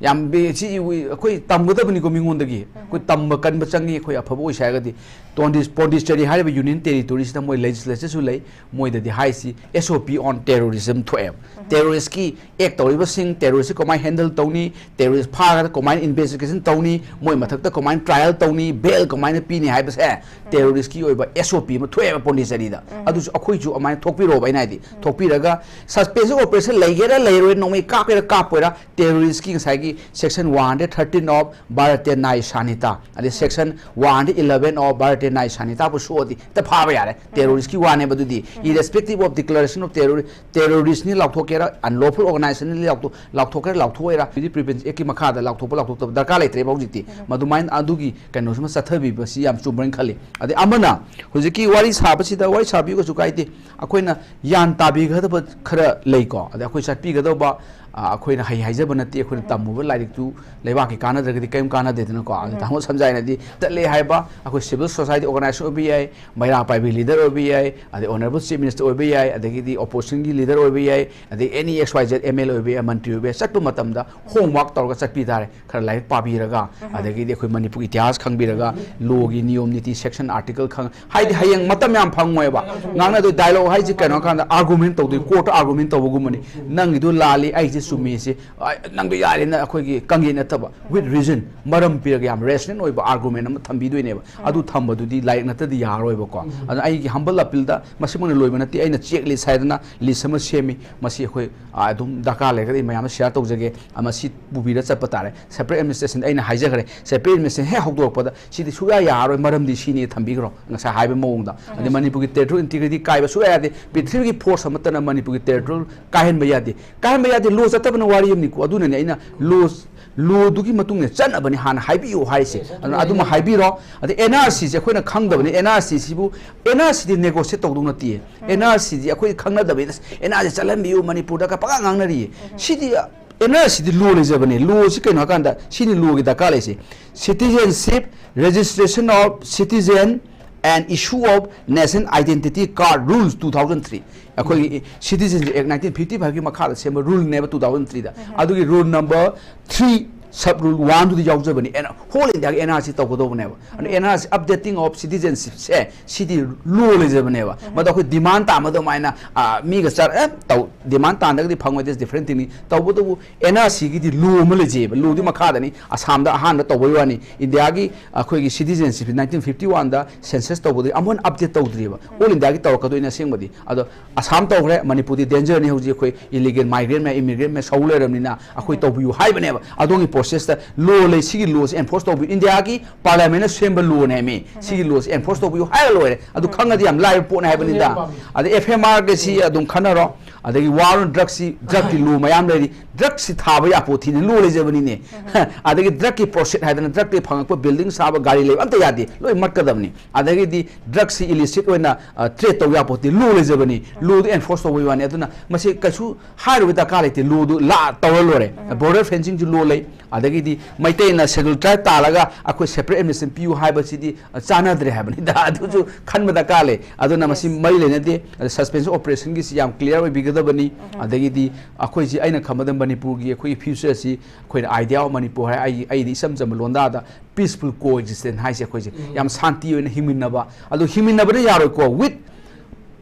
ꯌꯥꯝ ꯕꯦ-, ꯁꯤ ꯑꯩꯈꯣꯏ ꯇꯝꯒꯗꯕꯅꯤꯀꯣ ꯃꯤꯉꯣꯟꯗꯒꯤ꯫ ꯑꯩꯈꯣꯏ ꯇꯝꯕ ꯀꯟꯕ ꯆꯪꯉꯤ, ꯑꯩꯈꯣꯏ ꯑꯐꯕ ꯑꯣꯏꯁꯦ ꯍꯥꯏꯔꯒꯗꯤ꯫ ꯄꯣꯟꯗꯤꯁ-, ꯄꯣꯟꯗꯤꯆꯦꯔꯤ ꯍꯥꯏꯔꯤꯕ ꯌꯨꯅꯤꯌꯟ ꯇꯦꯔꯤꯇꯣꯔꯤꯁꯤꯗ ꯃꯣꯏ ꯂꯦꯖꯤꯁꯂꯦꯆꯔꯁꯨ ꯂꯩ, ꯃꯣꯏꯗꯗꯤ ꯍꯥꯏꯁꯤ S O P on Terrorism ꯊꯣꯛꯑꯦꯕ꯫ ꯇꯦꯔꯣꯔꯤꯁꯀꯤ ꯑꯦꯛ ꯇꯧꯔꯤꯕꯁꯤꯡ, ꯇꯦꯔꯣꯔꯤꯁꯁꯤ ꯀꯃꯥꯏꯅ ꯍꯦꯟꯗꯜ ꯇꯧꯅꯤ, ꯇꯦꯔꯣꯔꯤꯁ ꯐꯥꯔꯒ ꯀꯃꯥꯏꯅ ꯏꯟꯚꯦꯁꯇꯤꯒꯦꯁꯟ ꯇꯧꯅꯤ, ꯃꯣꯏ ꯃꯊꯛꯇ ꯀꯃꯥꯏꯅ ꯇ꯭ꯔꯥꯏꯌꯦꯜ ꯇꯧꯅꯤ, ꯕꯦꯜ ꯀꯃꯥꯏꯅ ꯄꯤꯅꯤ ꯍꯥꯏꯕꯁꯦ ꯇꯦꯔꯣꯔꯤꯁꯀꯤ ꯑꯣꯏꯕ S O P ꯑꯃ ꯊꯣꯛꯑꯦꯕ ꯄꯣꯟꯗꯤꯆꯦꯔꯤꯗ꯫ ꯑꯗꯨꯁꯨ ꯑꯩꯈꯣꯏꯁꯨ ꯑꯗꯨꯃꯥꯏꯅ ꯊꯣꯛꯄꯤꯔꯣꯕ, ꯑꯩꯅ ꯍꯥꯏꯗꯤ, ꯊꯣꯛꯄꯤꯔꯒ ꯁꯁꯄꯦꯟꯁꯟ ꯑꯣꯄꯔꯦꯁꯟ ꯂꯩꯒꯦꯔꯥ ꯂꯩꯔꯣꯏ, ꯅꯣꯡꯃꯩ ꯀꯥꯞꯀꯦꯔꯥ ꯀꯥꯞꯄꯣꯏꯔꯥ, ꯇꯦꯔꯣꯔꯤꯁꯀꯤ ꯉꯁꯥꯏꯒꯤ section one hundred thirteen of Bharatiya Nyaya Sanhita, ꯑꯗꯩ section one hundred eleven of Bharatiya Nyaya Sanhita ꯕꯨ ꯁꯣꯛꯑꯗꯤ ꯍꯦꯛꯇ ꯐꯥꯕ ꯌꯥꯔꯦ꯫ ꯇꯦꯔꯣꯔꯤꯁꯀꯤ ꯋꯥꯅꯦꯕ ꯑꯗꯨꯗꯤ꯫ Irrespective of declaration of terror, ꯇꯦꯔꯣꯔꯤꯁꯅꯤ ꯂꯥꯎꯊꯣꯛꯀꯦꯔꯥ, unlawful organization ꯅꯤ ꯂꯥꯎꯊꯣꯛ-, ꯂꯥꯎꯊꯣꯛꯀꯦꯔꯥ ꯂꯥꯎꯊꯣꯛꯑꯣꯏꯔꯥ, ꯍꯧꯖꯤꯛ Prevention Act ꯀꯤ ꯃꯈꯥꯗ ꯂꯥꯎꯊꯣꯛꯄ ꯂꯥꯎꯊꯣꯛꯇꯕ ꯗꯔꯀꯥꯔ ꯂꯩꯇ꯭ꯔꯦꯕ ꯍꯧꯖꯤꯛꯇꯤ꯫ ꯃꯗꯨꯃꯥꯏꯅ ꯑꯗꯨꯒꯤ ꯀꯩꯅꯣꯁꯤꯃ ꯆꯠꯊꯕꯤꯕꯁꯤ ꯌꯥꯝ ꯆꯨꯝꯕ꯭ꯔꯅ ꯈꯜꯂꯤ꯫ ꯑꯗꯩ ꯑꯃꯅ ꯍꯧꯖꯤꯛꯀꯤ ꯋꯥꯔꯤ ꯁꯥꯕꯁꯤꯗ, ꯋꯥꯔꯤ ꯁꯥꯕꯤꯌꯨ ꯀꯩꯁꯨ ꯀꯥꯏꯗꯦ, ꯑꯩꯈꯣꯏꯅ ꯒ꯭ꯌꯥꯟ ꯇꯥꯕꯤꯒꯗꯕ ꯈꯔ ꯂꯩꯀꯣ꯫ ꯑꯗꯩ ꯑꯩꯈꯣꯏ ꯆꯠꯄꯤꯒꯗꯧꯕ, ꯑ, ꯑꯩꯈꯣꯏꯅ ꯍꯩ ꯍꯥꯏꯖꯕ ꯅꯠꯇꯦ, ꯑꯩꯈꯣꯏꯅ ꯇꯝꯃꯨꯕ ꯂꯥꯏꯔꯤꯛꯇꯨ ꯂꯩꯕꯥꯛꯀꯤ ꯀꯥꯟꯅꯗ꯭ꯔꯒꯗꯤ ꯀꯔꯤꯝ ꯀꯥꯟꯅꯗꯦꯗꯅꯀꯣ꯫ ꯑꯗ ꯇꯥꯃꯣ ꯁꯟꯖꯥꯏꯅꯗꯤ ꯆꯠꯂꯦ ꯍꯥꯏꯕ, ꯑꯩꯈꯣꯏ civil society organization ꯑꯣꯏꯕ ꯌꯥꯏ, ꯃꯩꯔꯥ ꯄꯥꯏꯕꯤ leader ꯑꯣꯏꯕ ꯌꯥꯏ, ꯑꯗꯩ Honourable Chief Minister ꯑꯣꯏꯕ ꯌꯥꯏ, ꯑꯗꯒꯤꯗꯤ opposition ꯒꯤ leader ꯑꯣꯏꯕ ꯌꯥꯏ, ꯑꯗꯩ any X Y Z M L A ꯑꯣꯏꯕ ꯌꯥꯏ, ꯃꯟꯇ꯭ꯔꯤ ꯑꯣꯏꯕ ꯌꯥꯏ, ꯆꯠꯄ ꯃꯇꯝꯗ homework ꯇꯧꯔꯒ ꯆꯠꯄꯤ ꯇꯥꯔꯦ꯫ ꯈꯔ ꯂꯥꯏꯔꯤꯛ ꯄꯥꯕꯤꯔꯒ, ꯑꯗꯒꯤꯗꯤ ꯑꯩꯈꯣꯏ ꯃꯅꯤꯄꯨꯔ ꯏꯇꯤꯍꯥꯁ ꯈꯪꯕꯤꯔꯒ, law ꯒꯤ ꯅꯤꯌꯣꯝ ꯅꯤꯇꯤ section article ꯈꯪ-, ꯍꯥꯏꯗꯤ ꯍꯌꯦꯡ ꯃꯇꯝ ꯌꯥꯝ ꯐꯪꯉꯣꯏꯕ꯫ ꯉꯥꯡꯅꯗꯣꯏ dialogue ꯍꯥꯏꯁꯦ ꯀꯩꯅꯣ ꯍꯥꯏ ꯀꯥꯟꯗ argument ꯇꯧꯗꯣꯏ, court ꯇ argument ꯇꯧꯕꯒꯨꯝꯕꯅꯤ꯫ ꯅꯪꯒꯤꯗꯣ ꯂꯥꯜꯂꯤ, ꯑꯩꯁꯦ ꯆꯨꯝꯃꯤ ꯁꯤ, ꯑ, ꯅꯪꯗꯣ ꯌꯥꯔꯦꯅ ꯑꯩꯈꯣꯏꯒꯤ ꯀꯪꯒꯦ ꯅꯠꯇꯕ, with reason, ꯃꯔꯝ ꯄꯤꯔꯒ ꯌꯥꯝ rational ꯑꯣꯏꯕ argument ꯑꯃ ꯊꯝꯕꯤꯗꯣꯏꯅꯦꯕ꯫ ꯑꯗꯨ ꯊꯝꯕꯗꯨꯗꯤ ꯂꯥꯏꯔꯤꯛ ꯅꯠꯇꯗꯤ ꯌꯥꯔꯔꯣꯏꯕꯀꯣ꯫ ꯑꯗꯨꯅ ꯑꯩꯒꯤ humble appeal ꯗ ꯃꯁꯤꯃꯛꯅ ꯂꯣꯏꯕ ꯅꯠꯇꯦ, ꯑꯩꯅ checklist ꯍꯥꯏꯗꯅ list ꯑꯃ ꯁꯦꯝꯃꯤ꯫ ꯃꯁꯤ ꯑꯩꯈꯣꯏ, ꯑ, ꯑꯗꯨꯝ ꯗꯔꯀꯥꯔ ꯂꯩꯔꯒꯗꯤ ꯃꯌꯥꯝꯗ share ꯇꯧꯖꯒꯦ꯫ ꯑ, ꯃꯁꯤ ꯄꯨꯕꯤꯔ ꯆꯠꯄ ꯇꯥꯔꯦ꯫ Separate administration ꯑꯩꯅ ꯍꯥꯏꯖꯈ꯭ꯔꯦ, separate administration ꯍꯦꯛ ꯍꯧꯗꯣꯔꯛꯄꯗ ꯁꯤꯗꯤ ꯁꯨꯡꯌꯥ ꯌꯥꯔꯔꯣꯏ, ꯃꯔꯝꯗꯤ ꯁꯤꯅꯤ ꯊꯝꯕꯤꯈ꯭ꯔꯣ꯫ ꯉꯁꯥꯏ ꯍꯥꯏꯕ ꯃꯑꯣꯡꯗ꯫ ꯑꯗꯩ ꯃꯅꯤꯄꯨꯔꯒꯤ territorial integrity ꯀꯥꯏꯕ ꯁꯨꯡꯌꯥ ꯌꯥꯗꯦ꯫ ꯄ꯭ꯔꯤꯊꯤꯕꯤꯒꯤ force ꯑꯃꯠꯇꯅ ꯃꯅꯤꯄꯨꯔꯒꯤ territorial ꯀꯥꯏꯍꯟꯕ ꯌꯥꯗꯦ꯫ ꯀꯥꯏꯍꯟꯕ ꯌꯥꯗꯦ, law ꯆꯠꯇꯕꯅ ꯋꯥꯔꯤ ꯑꯃꯅꯤꯀꯣ꯫ ꯑꯗꯨꯅꯅꯦ ꯑꯩꯅ law, law ꯗꯨꯒꯤ ꯃꯇꯨꯡ ꯏꯟꯅ ꯆꯠꯅꯕꯅꯤ ꯍꯥꯟꯅ ꯍꯥꯏꯕꯤꯌꯨ ꯍꯥꯏꯔꯤꯁꯦ꯫ ꯑꯗꯨꯅ ꯑꯗꯨꯃ ꯍꯥꯏꯕꯤꯔꯣ꯫ ꯑꯗꯩ N R C ꯁꯦ ꯑꯩꯈꯣꯏꯅ ꯈꯪꯗꯕꯅꯤ, N R C ꯁꯤꯕꯨ, N R C ꯗꯤ negotiate ꯇꯧꯗꯧ ꯅꯠꯇꯦ꯫ N R C ꯗꯤ ꯑꯩꯈꯣꯏ ꯈꯪꯅꯗꯕꯅꯤꯅ N R C ꯆꯠꯍꯟꯕꯤꯌꯨ, ꯃꯅꯤꯄꯨꯔꯗ ꯄꯪꯉꯥꯡ ꯉꯥꯡꯅꯔꯤꯌꯦ꯫ ꯁꯤꯗꯤ N R C ꯗꯤ law ꯂꯩꯖꯕꯅꯦ꯫ Law ꯁꯤ ꯀꯩꯅꯣ ꯍꯥꯏꯀꯥꯟꯗ ꯁꯤꯅꯤ law ꯒꯤ ꯗꯔꯀꯥꯔ ꯂꯩꯁꯦ꯫ Citizenship, Registration of Citizen and Issue of National Identity Card Rules two thousand three꯫ ꯑꯩꯈꯣꯏꯒꯤ Citizens Act nineteen fifty five ꯀꯤ ꯃꯈꯥꯗ ꯁꯦꯝꯕ rule ꯅꯦꯕ two thousand three ꯗ꯫ ꯑꯗꯨꯒꯤ rule number three, sub rule one ꯗꯨꯗꯤ ꯌꯥꯎꯖꯕꯅꯤ꯫ ꯑꯦꯟ-, whole India ꯒꯤ N R C ꯇꯧꯒꯗꯧꯕꯅꯦꯕ꯫ ꯑꯗꯨ N R C updating of citizenship say CD law ꯂꯩꯖꯕꯅꯦꯕ꯫ ꯃꯗꯨ ꯑꯩꯈꯣꯏ demand ꯇꯥꯟꯕ ꯑꯗꯨꯃꯥꯏꯅ, ꯑ, ꯃꯤꯒ ꯆꯠ-, ꯑꯦ, ꯇꯧ-, demand ꯇꯥꯟꯗ꯭ꯔꯒꯗꯤ ꯐꯪꯉꯣꯏ, that's different thing ꯅꯤ꯫ ꯇꯧꯕꯇꯕꯨ N R C ꯒꯤꯗꯤ law ꯑꯃ ꯂꯩꯖꯩꯑꯕ꯫ Law ꯗꯤ ꯃꯈꯥꯗꯅꯤ꯫ ꯑꯁꯥꯝꯗ ꯑꯍꯥꯟꯕ ꯇꯧꯕꯩ ꯋꯥꯅꯤ꯫ ꯏꯟꯗꯤꯌꯥꯒꯤ ꯑꯩꯈꯣꯏꯒꯤ citizenship nineteen fifty one ꯗ census ꯇꯧꯕꯗꯒꯤ ꯑꯃꯨꯛ ꯍꯟꯅ update ꯇꯧꯗ꯭ꯔꯤꯕ꯫ All India ꯒꯤ ꯇꯧꯔꯛꯀꯗꯣꯏꯅꯦ ꯑꯁꯦꯡꯕꯗꯤ꯫ ꯑꯗꯣ ꯑꯁꯥꯝ ꯇꯧꯈ꯭ꯔꯦ, ꯃꯅꯤꯄꯨꯔꯗꯤ danger ꯅꯤ ꯍꯧꯖꯤꯛ꯫ ꯑꯩꯈꯣꯏ illegal migrant ꯃꯌꯥꯝ, immigrant ꯃꯌꯥꯝ ꯁꯧ ꯂꯩꯔꯕꯅꯤꯅ ꯑꯩꯈꯣꯏ ꯇꯧꯕꯤꯌꯨ ꯍꯥꯏꯕꯅꯦꯕ꯫ ꯑꯗꯣꯝꯒꯤ process ꯇ law ꯂꯩ, ꯁꯤꯒꯤ law ꯁꯤ enforce ꯇꯧꯕꯤꯌꯨ꯫ ꯏꯟꯗꯤꯌꯥꯒꯤ parliament ꯅ ꯁꯦꯝꯕ law ꯅꯦꯃꯤ꯫ ꯁꯤꯒꯤ law ꯁꯤ enforce ꯇꯧꯕꯤꯌꯨ ꯍꯥꯏꯔ ꯂꯣꯏꯔꯦ꯫ ꯑꯗꯨ ꯈꯪꯉꯗꯤ ꯌꯥꯝ ꯂꯥꯏꯕ ꯄꯣꯠꯅꯦ ꯍꯥꯏꯕꯅꯤꯗ꯫ ꯑꯗꯩ F M R ꯒ ꯁꯤ ꯑꯗꯨꯝ ꯈꯟꯅꯔꯣ꯫ ꯑꯗꯒꯤ war on drugs ꯁꯤ, drug ꯀꯤ law ꯃꯌꯥꯝ ꯂꯩꯔꯤ꯫ Drug ꯁꯤ ꯊꯥꯕ ꯌꯥꯄꯣꯠ ꯊꯤꯅꯤ, law ꯂꯩꯖꯕꯅꯤꯅꯦ꯫ ꯑꯗꯒꯤ drug ꯀꯤ profit ꯍꯥꯏꯗꯅ drug ꯇꯒꯤ ꯐꯪꯉꯛꯄ building ꯁꯥꯕ, ꯒꯥꯔꯤ ꯂꯩꯕ ꯑꯝꯇ ꯌꯥꯗꯦ, ꯂꯣꯏ ꯃꯠꯀꯗꯕꯅꯤ꯫ ꯑꯗꯒꯤꯗꯤ drug ꯁꯤ illicit ꯑꯣꯏꯅ, ꯑ, trade ꯇꯧ ꯌꯥꯄꯣꯠꯇꯦ, law ꯂꯩꯖꯕꯅꯤ꯫ Law ꯗꯨ enforce ꯇꯧꯕꯩ ꯋꯥꯅꯤ꯫ ꯑꯗꯨꯅ ꯃꯁꯤ ꯀꯩꯁꯨ ꯍꯥꯏꯔꯨꯕ ꯗꯔꯀꯥꯔ ꯂꯩꯇꯦ, law ꯗꯨ ꯂꯥ ꯇꯧꯔ ꯂꯣꯏꯔꯦ꯫ Border fencing ꯁꯨ law ꯂꯩ꯫ ꯑꯗꯒꯤꯗꯤ ꯃꯩꯇꯩꯅ schedule tribe ꯇꯥꯜꯂꯒ ꯑꯩꯈꯣꯏ separate administration ꯄꯤꯌꯨ ꯍꯥꯏꯕꯁꯤꯗꯤ, ꯑ, ꯆꯥꯟꯅꯗ꯭ꯔꯦ ꯍꯥꯏꯕꯅꯤꯗ꯫ ꯑꯗꯨꯁꯨ ꯈꯟꯕ ꯗꯔꯀꯥꯔ ꯂꯩ꯫ ꯑꯗꯨꯅ ꯃꯁꯤ ꯃꯔꯤ ꯂꯩꯅꯗꯦ꯫ ꯑꯗ suspension operation ꯒꯤꯁꯤ ꯌꯥꯝ clear ꯑꯣꯏꯕꯤꯒꯗꯕꯅꯤ꯫ ꯑꯗꯒꯤꯗꯤ ꯑꯩꯈꯣꯏꯁꯤ, ꯑꯩꯅ ꯈꯟꯕꯗ ꯃꯅꯤꯄꯨꯔꯒꯤ ꯑꯩꯈꯣꯏꯒꯤ future ꯁꯤ, ꯑꯩꯈꯣꯏꯅ idea of ꯃꯅꯤꯄꯨꯔ ꯍꯥꯏ, ꯑꯩ, ꯑꯩꯗꯤ ꯏꯆꯝ ꯆꯝꯕ ꯂꯣꯟꯗꯥꯗ peaceful coexistence ꯍꯥꯏꯁꯦ, ꯑꯩꯈꯣꯏꯁꯦ ꯌꯥꯝ ꯁꯥꯟꯇꯤ ꯑꯣꯏꯅ ꯍꯤꯡꯃꯤꯟꯅꯕ꯫ ꯑꯗꯨ ꯍꯤꯡꯃꯤꯟꯅꯕꯅ ꯌꯥꯔꯣꯏꯀꯣ, with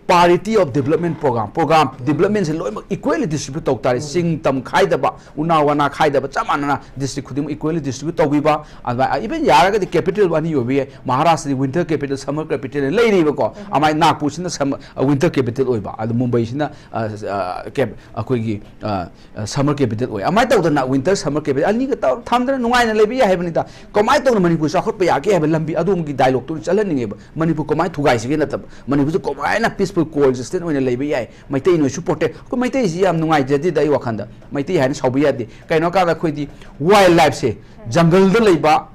Parity of development program, program developmentꯁꯦ ꯂꯣꯏꯅꯃꯛ equally distribute ꯇꯧ ꯇꯥꯔꯦ꯫ ꯆꯤꯡ ꯇꯝ ꯈꯥꯏꯗꯕ, ꯎꯅꯥ ꯋꯥꯅꯥ ꯈꯥꯏꯗꯕ, ꯆꯞ ꯃꯥꯟꯅꯅ district ꯈꯨꯗꯤꯡꯃꯛ equally distribute ꯇꯧꯕꯤꯕ, ꯑꯗꯨꯃꯥꯏꯅ even ꯌꯥꯔꯒꯗꯤ capital ꯑꯅꯤ ꯑꯣꯏꯕ ꯌꯥꯏ꯫ ꯃꯍꯥꯔꯥꯁꯇ꯭ꯔꯗꯤ winter capital, summer capital ꯂꯩꯔꯤꯕꯀꯣ꯫ ꯑꯗꯨꯃꯥꯏꯅ ꯅꯥꯒꯄꯨꯔꯁꯤꯅ summer, winter capital ꯑꯣꯏꯕ, ꯑꯗꯨ ꯃꯨꯝꯕꯩꯁꯤꯅ ꯑ, ꯑ, ꯀꯦꯞ-, ꯑꯩꯈꯣꯏꯒꯤ ꯑ, ꯑ, summer capital ꯑꯣꯏ꯫ ꯑꯗꯨꯃꯥꯏꯅ ꯇꯧꯗꯅ winter summer capital ꯑꯅꯤꯒ ꯇꯧ-, ꯊꯝꯗꯅ ꯅꯨꯡꯉꯥꯏꯅ ꯂꯩꯕ ꯌꯥꯏ ꯍꯥꯏꯕꯅꯤꯗ꯫ ꯀꯃꯥꯏꯅ ꯇꯧꯅ ꯃꯅꯤꯄꯨꯔ ꯆꯥꯎꯈꯠꯄ ꯌꯥꯒꯦ ꯍꯥꯏꯕ ꯂꯝꯕꯤ ꯑꯗꯣꯝꯒꯤ dialogueꯇꯨ ꯆꯠꯍꯟꯅꯤꯡꯉꯦꯕ꯫ ꯃꯅꯤꯄꯨꯔ ꯀꯃꯥꯏꯅ ꯊꯨꯒꯥꯏꯁꯤꯒꯦ ꯅꯠꯇꯕ, ꯃꯅꯤꯄꯨꯔꯁꯦ ꯀꯃꯥꯏꯅ peaceful coexistence ꯑꯣꯏꯅ ꯂꯩꯕ ꯌꯥꯏ, ꯃꯩꯇꯩ ꯅꯣꯏꯁꯨ protect, ꯑꯩꯈꯣꯏ ꯃꯩꯇꯩꯁꯤ ꯌꯥꯝ ꯅꯨꯡꯉꯥꯏꯖꯗꯦꯗ ꯑꯩ ꯋꯥꯈꯜꯗ꯫ ꯃꯩꯇꯩ ꯍꯥꯏꯅ ꯁꯥꯎꯕ ꯌꯥꯗꯦ꯫ ꯀꯩꯅꯣ ꯍꯥꯏꯀꯥꯟꯗ ꯑꯩꯈꯣꯏꯗꯤ wild lifeꯁꯦ, ꯖꯪꯒꯜꯗ ꯂꯩꯕ,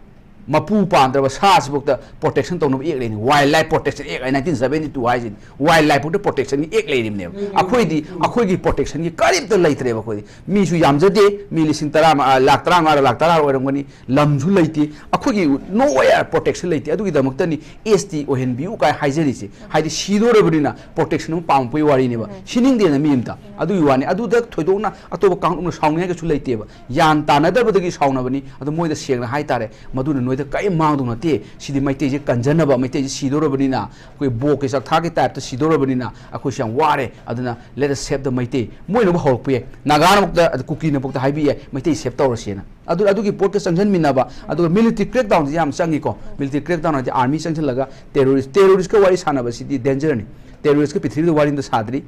ꯃꯄꯨ ꯄꯥꯟꯗ꯭ꯔꯕ ꯁꯥꯁꯤꯐꯥꯎꯗ protection ꯇꯧꯅꯕ act ꯂꯩꯅꯤ꯫ Wild Life Protection Act ꯍꯥꯏꯅ nineteen seventy two ꯍꯥꯏꯁꯤꯅꯤ꯫ Wild lifeꯐꯥꯎꯗ protectionꯒꯤ act ꯂꯩꯔꯤꯕꯅꯦꯕ꯫ ꯑꯩꯈꯣꯏꯗꯤ, ꯑꯩꯈꯣꯏꯒꯤ protectionꯒꯤ ꯀꯔꯤꯝꯇ ꯂꯩꯇ꯭ꯔꯦꯕ꯫ ꯑꯩꯈꯣꯏꯗꯤ ꯃꯤꯁꯨ ꯌꯥꯝꯖꯗꯦ, ꯃꯤ ꯂꯤꯁꯤꯡ ꯇꯔꯥ, ꯑ, ꯂꯥꯈ ꯇꯔꯥꯃꯉꯥ, ꯂꯥꯈ ꯇꯔꯥ ꯑꯣꯏꯔꯝꯒꯅꯤ, ꯂꯝꯁꯨ ꯂꯩꯇꯦ꯫ ꯑꯩꯈꯣꯏꯒꯤ nowhere protection ꯂꯩꯇꯦ꯫ ꯑꯗꯨꯒꯤꯗꯃꯛꯇꯅꯤ S T ꯑꯣꯏꯍꯟꯕꯤꯌꯨ ꯀꯥꯏ ꯍꯥꯏꯖꯔꯤꯁꯦ꯫ ꯍꯥꯏꯗꯤ ꯁꯤꯗꯣꯔꯕꯅꯤꯅ protection ꯑꯃ ꯄꯥꯝꯃꯛꯄꯒꯤ ꯋꯥꯔꯤꯅꯦꯕ꯫ ꯁꯤꯅꯤꯡꯗꯦꯅ ꯃꯤ ꯑꯝꯇ꯫ ꯑꯗꯨꯒꯤ ꯋꯥꯅꯤ꯫ ꯑꯗꯨꯗ ꯊꯣꯏꯗꯣꯛꯅ ꯑꯇꯣꯞꯄ ꯀꯥꯡꯂꯨꯞꯅ ꯁꯥꯎꯅꯤꯡꯉꯥꯏ ꯀꯩꯁꯨ ꯂꯩꯇꯦꯕ꯫ ꯒ꯭ꯌꯥꯟ ꯇꯥꯅꯗꯕꯗꯒꯤ ꯁꯥꯎꯅꯕꯅꯤ꯫ ꯑꯗꯣ ꯃꯣꯏꯗ ꯁꯦꯡꯅ ꯍꯥꯏꯇꯥꯔꯦ, ꯃꯗꯨꯅ ꯅꯣꯏꯗ ꯀꯔꯤꯝ ꯃꯥꯡꯗꯧ ꯅꯠꯇꯦ꯫ ꯁꯤꯗꯤ ꯃꯩꯇꯩꯁꯦ ꯀꯟꯖꯅꯕ, ꯃꯩꯇꯩꯁꯦ ꯁꯤꯗꯣꯔꯕꯅꯤꯅ, ꯑꯩꯈꯣꯏ ꯕꯣꯛꯀꯤ ꯆꯥꯛꯊꯥꯒꯤ typeꯇ ꯁꯤꯗꯣꯔꯕꯅꯤꯅ ꯑꯩꯈꯣꯏꯁꯨ ꯌꯥꯝ ꯋꯥꯔꯦ꯫ ꯑꯗꯨꯅ let us save the Meitei. ꯃꯣꯏꯅꯕꯨ ꯍꯧꯔꯛꯄ ꯌꯥꯏ, ꯅꯥꯒꯥꯅꯃꯛꯇ, ꯑꯗ ꯀꯨꯀꯤꯅꯐꯥꯎꯗ ꯍꯥꯏꯕꯤ ꯌꯥꯏ, ꯃꯩꯇꯩ save ꯇꯧꯔꯁꯦꯅ꯫ ꯑꯗꯨ, ꯑꯗꯨꯒꯤ ꯄꯣꯠꯀ ꯆꯪꯁꯤꯟꯃꯤꯟꯅꯕ, ꯑꯗꯨꯒ military crackdownꯁꯦ ꯌꯥꯝ ꯆꯪꯉꯤꯀꯣ꯫ Military crackdown ꯍꯥꯏꯗꯤ army ꯆꯪꯁꯤꯜꯂꯒ terrorist, terroristꯀ ꯋꯥꯔꯤ ꯁꯥꯟꯅꯕꯁꯤꯗꯤ dangerꯅꯤ꯫ Terroristꯀ ꯄ꯭ꯔꯤꯊꯤꯕꯤꯗ ꯋꯥꯔꯤ ꯑꯝꯇ ꯁꯥꯗ꯭ꯔꯤ꯫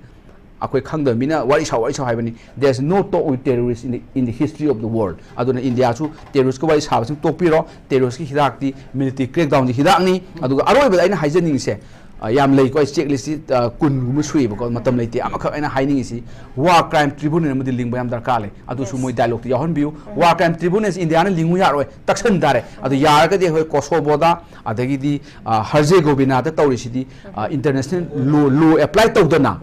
ꯑꯩꯈꯣꯏ ꯈꯪꯗꯕ ꯃꯤꯅ ꯋꯥꯔꯤ ꯁꯥꯎ, ꯋꯥꯔꯤ ꯁꯥꯎ ꯍꯥꯏꯕꯅꯤ꯫ There is no talk with terrorists in the, in the history of the world꯫ ꯑꯗꯨꯅ ꯏꯟꯗꯤꯌꯥꯁꯨ terroristꯀ ꯋꯥꯔꯤ ꯁꯥꯕꯁꯤꯡ ꯇꯣꯛꯄꯤꯔꯣ꯫ Terroristꯀꯤ ꯍꯤꯗꯥꯛꯇꯤ military crackdownꯁꯤ ꯍꯤꯗꯥꯛꯅꯤ꯫ ꯑꯗꯨꯒ ꯑꯔꯣꯏꯕꯗ ꯑꯩꯅ ꯍꯥꯏꯖꯅꯤꯡꯉꯤꯁꯦ, ꯑ, ꯌꯥꯝ ꯂꯩꯀꯣ, ꯑꯩ checklistꯁꯤ, ꯑ, ꯀꯨꯟꯒꯨꯝꯕ ꯁꯨꯏꯕꯀꯣ, ꯃꯇꯝ ꯂꯩꯇꯦ꯫ ꯑꯃꯈꯛ ꯑꯩꯅ ꯍꯥꯏꯅꯤꯡꯉꯤꯁꯤ, war crime tribunal ꯑꯃꯗꯤ ꯂꯤꯡꯕ ꯌꯥꯝ ꯗꯔꯀꯥꯔ ꯂꯩ꯫ ꯑꯗꯨꯁꯨ ꯃꯣꯏ dialogueꯇ ꯌꯥꯎꯍꯟꯕꯤꯌꯨ꯫ War crime tribunalꯁꯤ ꯏꯟꯗꯤꯌꯥꯅ ꯂꯤꯡꯉꯨ ꯌꯥꯔꯣꯏ, ꯇꯛꯁꯟ ꯇꯥꯔꯦ꯫ ꯑꯗꯨ ꯌꯥꯔꯒꯗꯤ ꯑꯩꯈꯣꯏ ꯀꯣꯁꯣꯕꯣꯗ, ꯑꯗꯒꯤꯗꯤ, ꯑ, ꯍꯔꯖꯦꯒꯣꯕꯤꯅꯥꯗ ꯇꯧꯔꯤꯁꯤꯗꯤ, ꯑ, international law, law apply ꯇꯧꯗꯅ,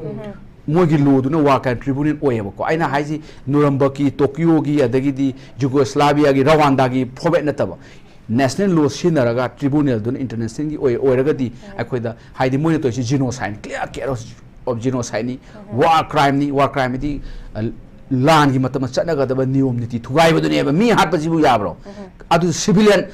ꯃꯣꯏꯒꯤ lawꯗꯨꯅ war crime tribunal ꯑꯣꯏꯌꯦꯕꯀꯣ꯫ ꯑꯩꯅ ꯍꯥꯏꯁꯤ ꯅꯨꯔꯝꯕꯔꯒꯤ, ꯇꯣꯀꯤꯌꯣꯒꯤ, ꯑꯗꯒꯤꯗꯤ ꯌꯨꯒꯣꯁꯂꯥꯚꯤꯌꯥꯒꯤ, ꯔꯋꯥꯟꯗꯥꯒꯤ format ꯅꯠꯇꯕ, national law ꯁꯤꯖꯤꯟꯅꯔꯒ tribunalꯗꯨꯅ internationalꯒꯤ ꯑꯣꯏ-, ꯑꯣꯏꯔꯒꯗꯤ ꯑꯩꯈꯣꯏꯗ, ꯍꯥꯏꯗꯤ ꯃꯣꯏꯅ ꯇꯧꯔꯤꯁꯤ genocide, clear case of genocideꯅꯤ, war crimeꯅꯤ꯫ War crimeꯗꯤ, ꯑ, ꯂꯥꯟꯒꯤ ꯃꯇꯝꯗ ꯆꯠꯅꯒꯗꯕ ꯅꯤꯌꯣꯝ ꯅꯤꯇꯤ ꯊꯨꯒꯥꯏꯕꯗꯨꯅꯦꯕ꯫ ꯃꯤ ꯍꯥꯠꯄꯁꯤꯕꯨ ꯌꯥꯕ꯭ꯔꯣ? ꯑꯗꯨ civilian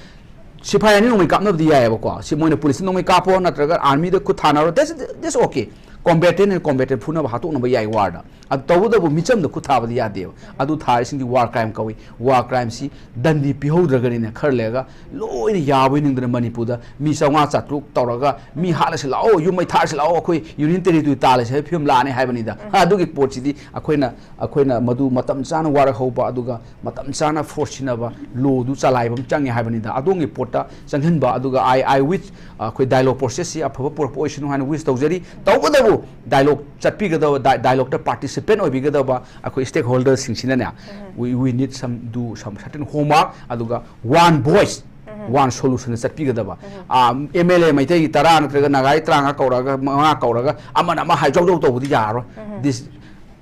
ꯁꯤꯐꯥꯏ ꯑꯅꯤ ꯅꯣꯡꯃꯩ ꯀꯥꯞꯅꯕꯗꯤ ꯌꯥꯏꯑꯕꯀꯣ꯫ ꯁꯤ ꯃꯣꯏꯅ policeꯇ ꯅꯣꯡꯃꯩ ꯀꯥꯞꯄꯣ ꯅꯠꯇ꯭ꯔꯒ armyꯗ ꯈꯨꯠ ꯊꯥꯅꯔꯣ, that's, that's okay꯫ ꯀꯣꯝꯕꯦꯇꯦꯟ ꯑꯦꯟ ꯀꯣꯝꯕꯦꯇꯦꯟ ꯐꯨꯅꯕ ꯍꯥꯠꯇꯣꯛꯅꯕ ꯌꯥꯏ ꯋꯥꯔꯗ꯫ ꯑꯗꯨ ꯇꯧꯕꯇꯕꯨ ꯃꯤꯆꯝꯗ ꯈꯨꯠ ꯊꯥꯕꯗꯤ ꯌꯥꯗꯦꯕ꯫ ꯑꯗꯨ ꯊꯥꯔꯤꯁꯤꯡꯗꯤ ꯋꯥꯔ ꯀ꯭ꯔꯥꯏꯝ ꯀꯧꯏ꯫ ꯋꯥꯔ ꯀ꯭ꯔꯥꯏꯝꯁꯤ ꯗꯟꯗꯤ ꯄꯤꯍꯧꯗ꯭ꯔꯒꯅꯤꯅꯦ, ꯈꯔ ꯂꯩꯔꯒ ꯂꯣꯏꯅ ꯌꯥꯕꯣꯏ ꯅꯤꯡꯗꯅ ꯃꯅꯤꯄꯨꯔꯗ ꯃꯤ ꯆꯥꯝꯃꯉꯥ ꯆꯥꯇ꯭ꯔꯨꯛ ꯇꯧꯔꯒ ꯃꯤ ꯍꯥꯠꯂꯁꯤ ꯂꯥꯛꯑꯣ, ꯌꯨꯝ ꯃꯩ ꯊꯥꯔꯁꯤ ꯂꯥꯛꯑꯣ, ꯑꯩꯈꯣꯏ ꯌꯨꯅꯤꯌꯟ ꯇꯦꯔꯤꯇꯣꯔꯤ ꯇꯥꯜꯂꯁꯤ ꯍꯥꯏꯕ ꯐꯤꯕꯝ ꯂꯥꯛꯑꯅꯤ ꯍꯥꯏꯕꯅꯤꯗ꯫ ꯑꯗꯨꯒꯤ ꯄꯣꯠꯁꯤꯗꯤ ꯑꯩꯈꯣꯏꯅ, ꯑꯩꯈꯣꯏꯅ ꯃꯗꯨ ꯃꯇꯝ ꯆꯥꯅ ꯋꯥꯔꯛ ꯍꯧꯕ, ꯑꯗꯨꯒ ꯃꯇꯝ ꯆꯥꯅ ꯐꯣꯔꯁ ꯁꯤꯖꯤꯟꯅꯕ, ꯂꯣꯗꯨ ꯆꯂꯥꯏꯕ ꯑꯃ ꯆꯪꯉꯦ ꯍꯥꯏꯕꯅꯤꯗ꯫ ꯑꯗꯣꯝꯒꯤ ꯄꯣꯠꯇ ꯆꯪꯍꯟꯕ, ꯑꯗꯨꯒ I, I wish, ꯑꯩꯈꯣꯏ ꯗꯥꯏꯂꯣꯒ ꯄ꯭ꯔꯣꯁꯦꯁꯁꯤ ꯑꯐꯕ ꯄꯨꯔꯛꯄ ꯑꯣꯏꯁꯅꯨ ꯍꯥꯏꯅ ꯋꯤꯁ ꯇꯧꯖꯔꯤ꯫ ꯇꯧꯕꯇꯕꯨ ꯗꯥꯏꯂꯣꯒ ꯆꯠꯄꯤꯒꯗꯕ, ꯗꯥꯏ-, ꯗꯥꯏꯂꯣꯒꯇ ꯄꯥꯔꯇꯤꯁꯤꯄꯦꯟ ꯑꯣꯏꯕꯤꯒꯗꯕ ꯑꯩꯈꯣꯏ ꯁ꯭ꯇꯦꯛ ꯍꯣꯜꯗꯔꯁꯤꯡꯁꯤꯅꯅꯦ, we, we need some, do some certain homework, ꯑꯗꯨꯒ one voice, one solution ꯆꯠꯄꯤꯒꯗꯕ꯫ ꯑꯦꯝ ꯑꯦꯜ ꯑꯦ ꯃꯩꯇꯩꯒꯤ ꯇꯔꯥ ꯅꯠꯇ꯭ꯔꯒ ꯅꯥꯒꯥꯒꯤ ꯇꯔꯥꯃꯉꯥ ꯀꯧꯔꯒ, ꯃꯉꯥ ꯀꯧꯔꯒ, ꯑꯃꯅ ꯑꯃ ꯍꯥꯏꯖꯧꯖꯧ ꯇꯧꯕꯗꯤ ꯌꯥꯔꯔꯣꯏ꯫ This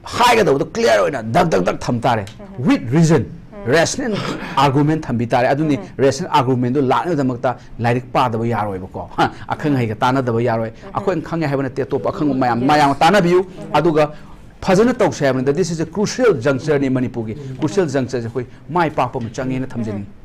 ꯍꯥꯏꯒꯗꯕꯗꯣ ꯀ꯭ꯂꯤꯌꯥꯔ ꯑꯣꯏꯅ ꯗꯛ ꯗꯛ ꯗꯛ ꯊꯝ ꯇꯥꯔꯦ꯫ With reason, rational argument ꯊꯝꯕꯤ ꯇꯥꯔꯦ꯫ ꯑꯗꯨꯅꯤ, rational argumentꯗꯨ ꯂꯥꯛꯅꯕꯒꯤꯗꯃꯛꯇ ꯂꯥꯏꯔꯤꯛ ꯄꯥꯗꯕ ꯌꯥꯔꯣꯏꯕꯀꯣ꯫ ꯍꯥ, ꯑꯈꯪ ꯑꯍꯩꯒ ꯇꯥꯟꯅꯗꯕ ꯌꯥꯔꯣꯏ꯫ ꯑꯩꯈꯣꯏꯅ ꯈꯪꯉꯦ ꯍꯥꯏꯕ ꯅꯠꯇꯦ, ꯑꯇꯣꯞꯄ ꯑꯈꯪꯕ ꯃꯌꯥꯝ, ꯃꯌꯥꯝ ꯇꯥꯟꯅꯕꯤꯌꯨ꯫ ꯑꯗꯨꯒ ꯐꯖꯅ ꯇꯧꯁꯦ ꯍꯥꯏꯕꯅꯤꯗ꯫ This is a crucial junctureꯅꯤ ꯃꯅꯤꯄꯨꯔꯒꯤ꯫ Crucial junctureꯁꯦ ꯑꯩꯈꯣꯏ ꯃꯥꯏ ꯄꯥꯛꯄ ꯑꯃ ꯆꯪꯉꯦꯅ ꯊꯝꯖꯅꯤꯡꯉꯤ꯫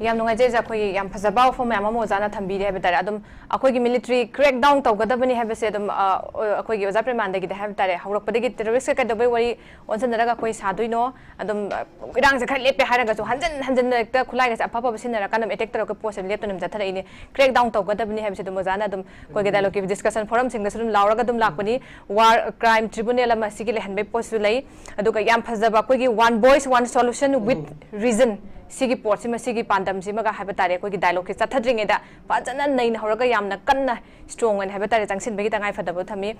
ꯌꯥꯝ ꯅꯨꯡꯉꯥꯏꯖꯩ ꯑꯣꯖꯥ, ꯑꯩꯈꯣꯏꯒꯤ ꯌꯥꯝ ꯐꯖꯕ ꯋꯥꯐꯝ ꯃꯌꯥꯝ ꯑꯃ ꯑꯣꯖꯥꯅ ꯊꯝꯕꯤꯔꯦ ꯍꯥꯏꯕ ꯇꯥꯔꯦ꯫ ꯑꯗꯨꯝ ꯑꯩꯈꯣꯏꯒꯤ ꯃꯤꯂꯤꯇꯔꯤ ꯀ꯭ꯔꯦꯛ ꯗꯥꯎꯟ ꯇꯧꯒꯗꯕꯅꯤ ꯍꯥꯏꯕꯁꯦ ꯑꯗꯨꯝ, ꯑ, ꯑꯩꯈꯣꯏꯒꯤ ꯑꯣꯖꯥ ꯄ꯭ꯔꯦꯃꯥꯅꯟꯗꯒꯤꯗꯤ ꯍꯥꯏꯕ ꯇꯥꯔꯦ, ꯍꯧꯔꯛꯄꯗꯒꯤ ꯇꯦꯔꯣꯔꯤꯁꯀ ꯀꯩꯗꯧꯕꯩ ꯋꯥꯔꯤ ꯑꯣꯟꯁꯤꯟꯅꯔꯒ ꯑꯩꯈꯣꯏ ꯁꯥꯗꯣꯏꯅꯣ? ꯑꯗꯨꯝ, ꯑ, ꯏꯔꯥꯡꯁꯦ ꯈꯔ ꯂꯦꯞꯄꯦ ꯍꯥꯏꯔꯒꯁꯨ ꯍꯟꯖꯤꯟ ꯍꯟꯖꯤꯟꯅ ꯍꯦꯛꯇ ꯈꯨꯠꯂꯥꯏꯒꯁꯦ ꯑꯐ ꯑꯐꯕ ꯁꯤꯖꯤꯟꯅꯔꯀꯥꯟꯗ ꯑꯦꯇꯦꯛ ꯇꯧꯔꯒ ꯄꯣꯠꯁꯦ ꯂꯦꯞꯇꯅ ꯑꯗꯨꯝ ꯆꯠꯊꯔꯛꯏꯅꯦ꯫ ꯀ꯭ꯔꯦꯛ ꯗꯥꯎꯟ ꯇꯧꯒꯗꯕꯅꯤ ꯍꯥꯏꯕꯁꯦ ꯑꯗꯨꯝ ꯑꯣꯖꯥꯅ ꯑꯗꯨꯝ ꯑꯩꯈꯣꯏꯒꯤ ꯗꯥꯏꯂꯣꯒꯀꯤ ꯗꯤꯁꯀꯁꯟ ꯐꯣꯔꯝꯁꯤꯡꯗꯁꯨ ꯑꯗꯨꯝ ꯂꯥꯎꯔꯒ ꯑꯗꯨꯝ ꯂꯥꯛꯄꯅꯤ꯫ ꯋꯥꯔ ꯀ꯭ꯔꯥꯏꯝ ꯇ꯭ꯔꯤꯕꯨꯅꯦꯜ ꯑꯃ ꯁꯤꯒꯤ ꯂꯩꯍꯟꯕꯩ ꯄꯣꯠꯁꯨ ꯂꯩ꯫ ꯑꯗꯨꯒ ꯌꯥꯝ ꯐꯖꯕ ꯑꯩꯈꯣꯏꯒꯤ One Voice, One Solution with Reason, ꯁꯤꯒꯤ ꯄꯣꯠꯁꯤꯃ, ꯁꯤꯒꯤ ꯄꯥꯟꯗꯝꯁꯤꯃꯒ ꯍꯥꯏꯕ ꯇꯥꯔꯦ, ꯑꯩꯈꯣꯏꯒꯤ ꯗꯥꯏꯂꯣꯒꯁꯦ ꯆꯠꯊꯗ꯭ꯔꯤꯉꯩꯗ ꯐꯖꯅ ꯅꯩꯅ ꯍꯧꯔꯒ ꯌꯥꯝꯅ ꯀꯟꯅ ꯏꯁꯇ꯭ꯔꯣꯡ ꯑꯣꯏꯅ ꯍꯥꯏꯕ ꯇꯥꯔꯦ, ꯆꯪꯁꯤꯟꯕꯒꯤ ꯇꯉꯥꯏ ꯐꯗꯕ ꯊꯝꯃꯤ꯫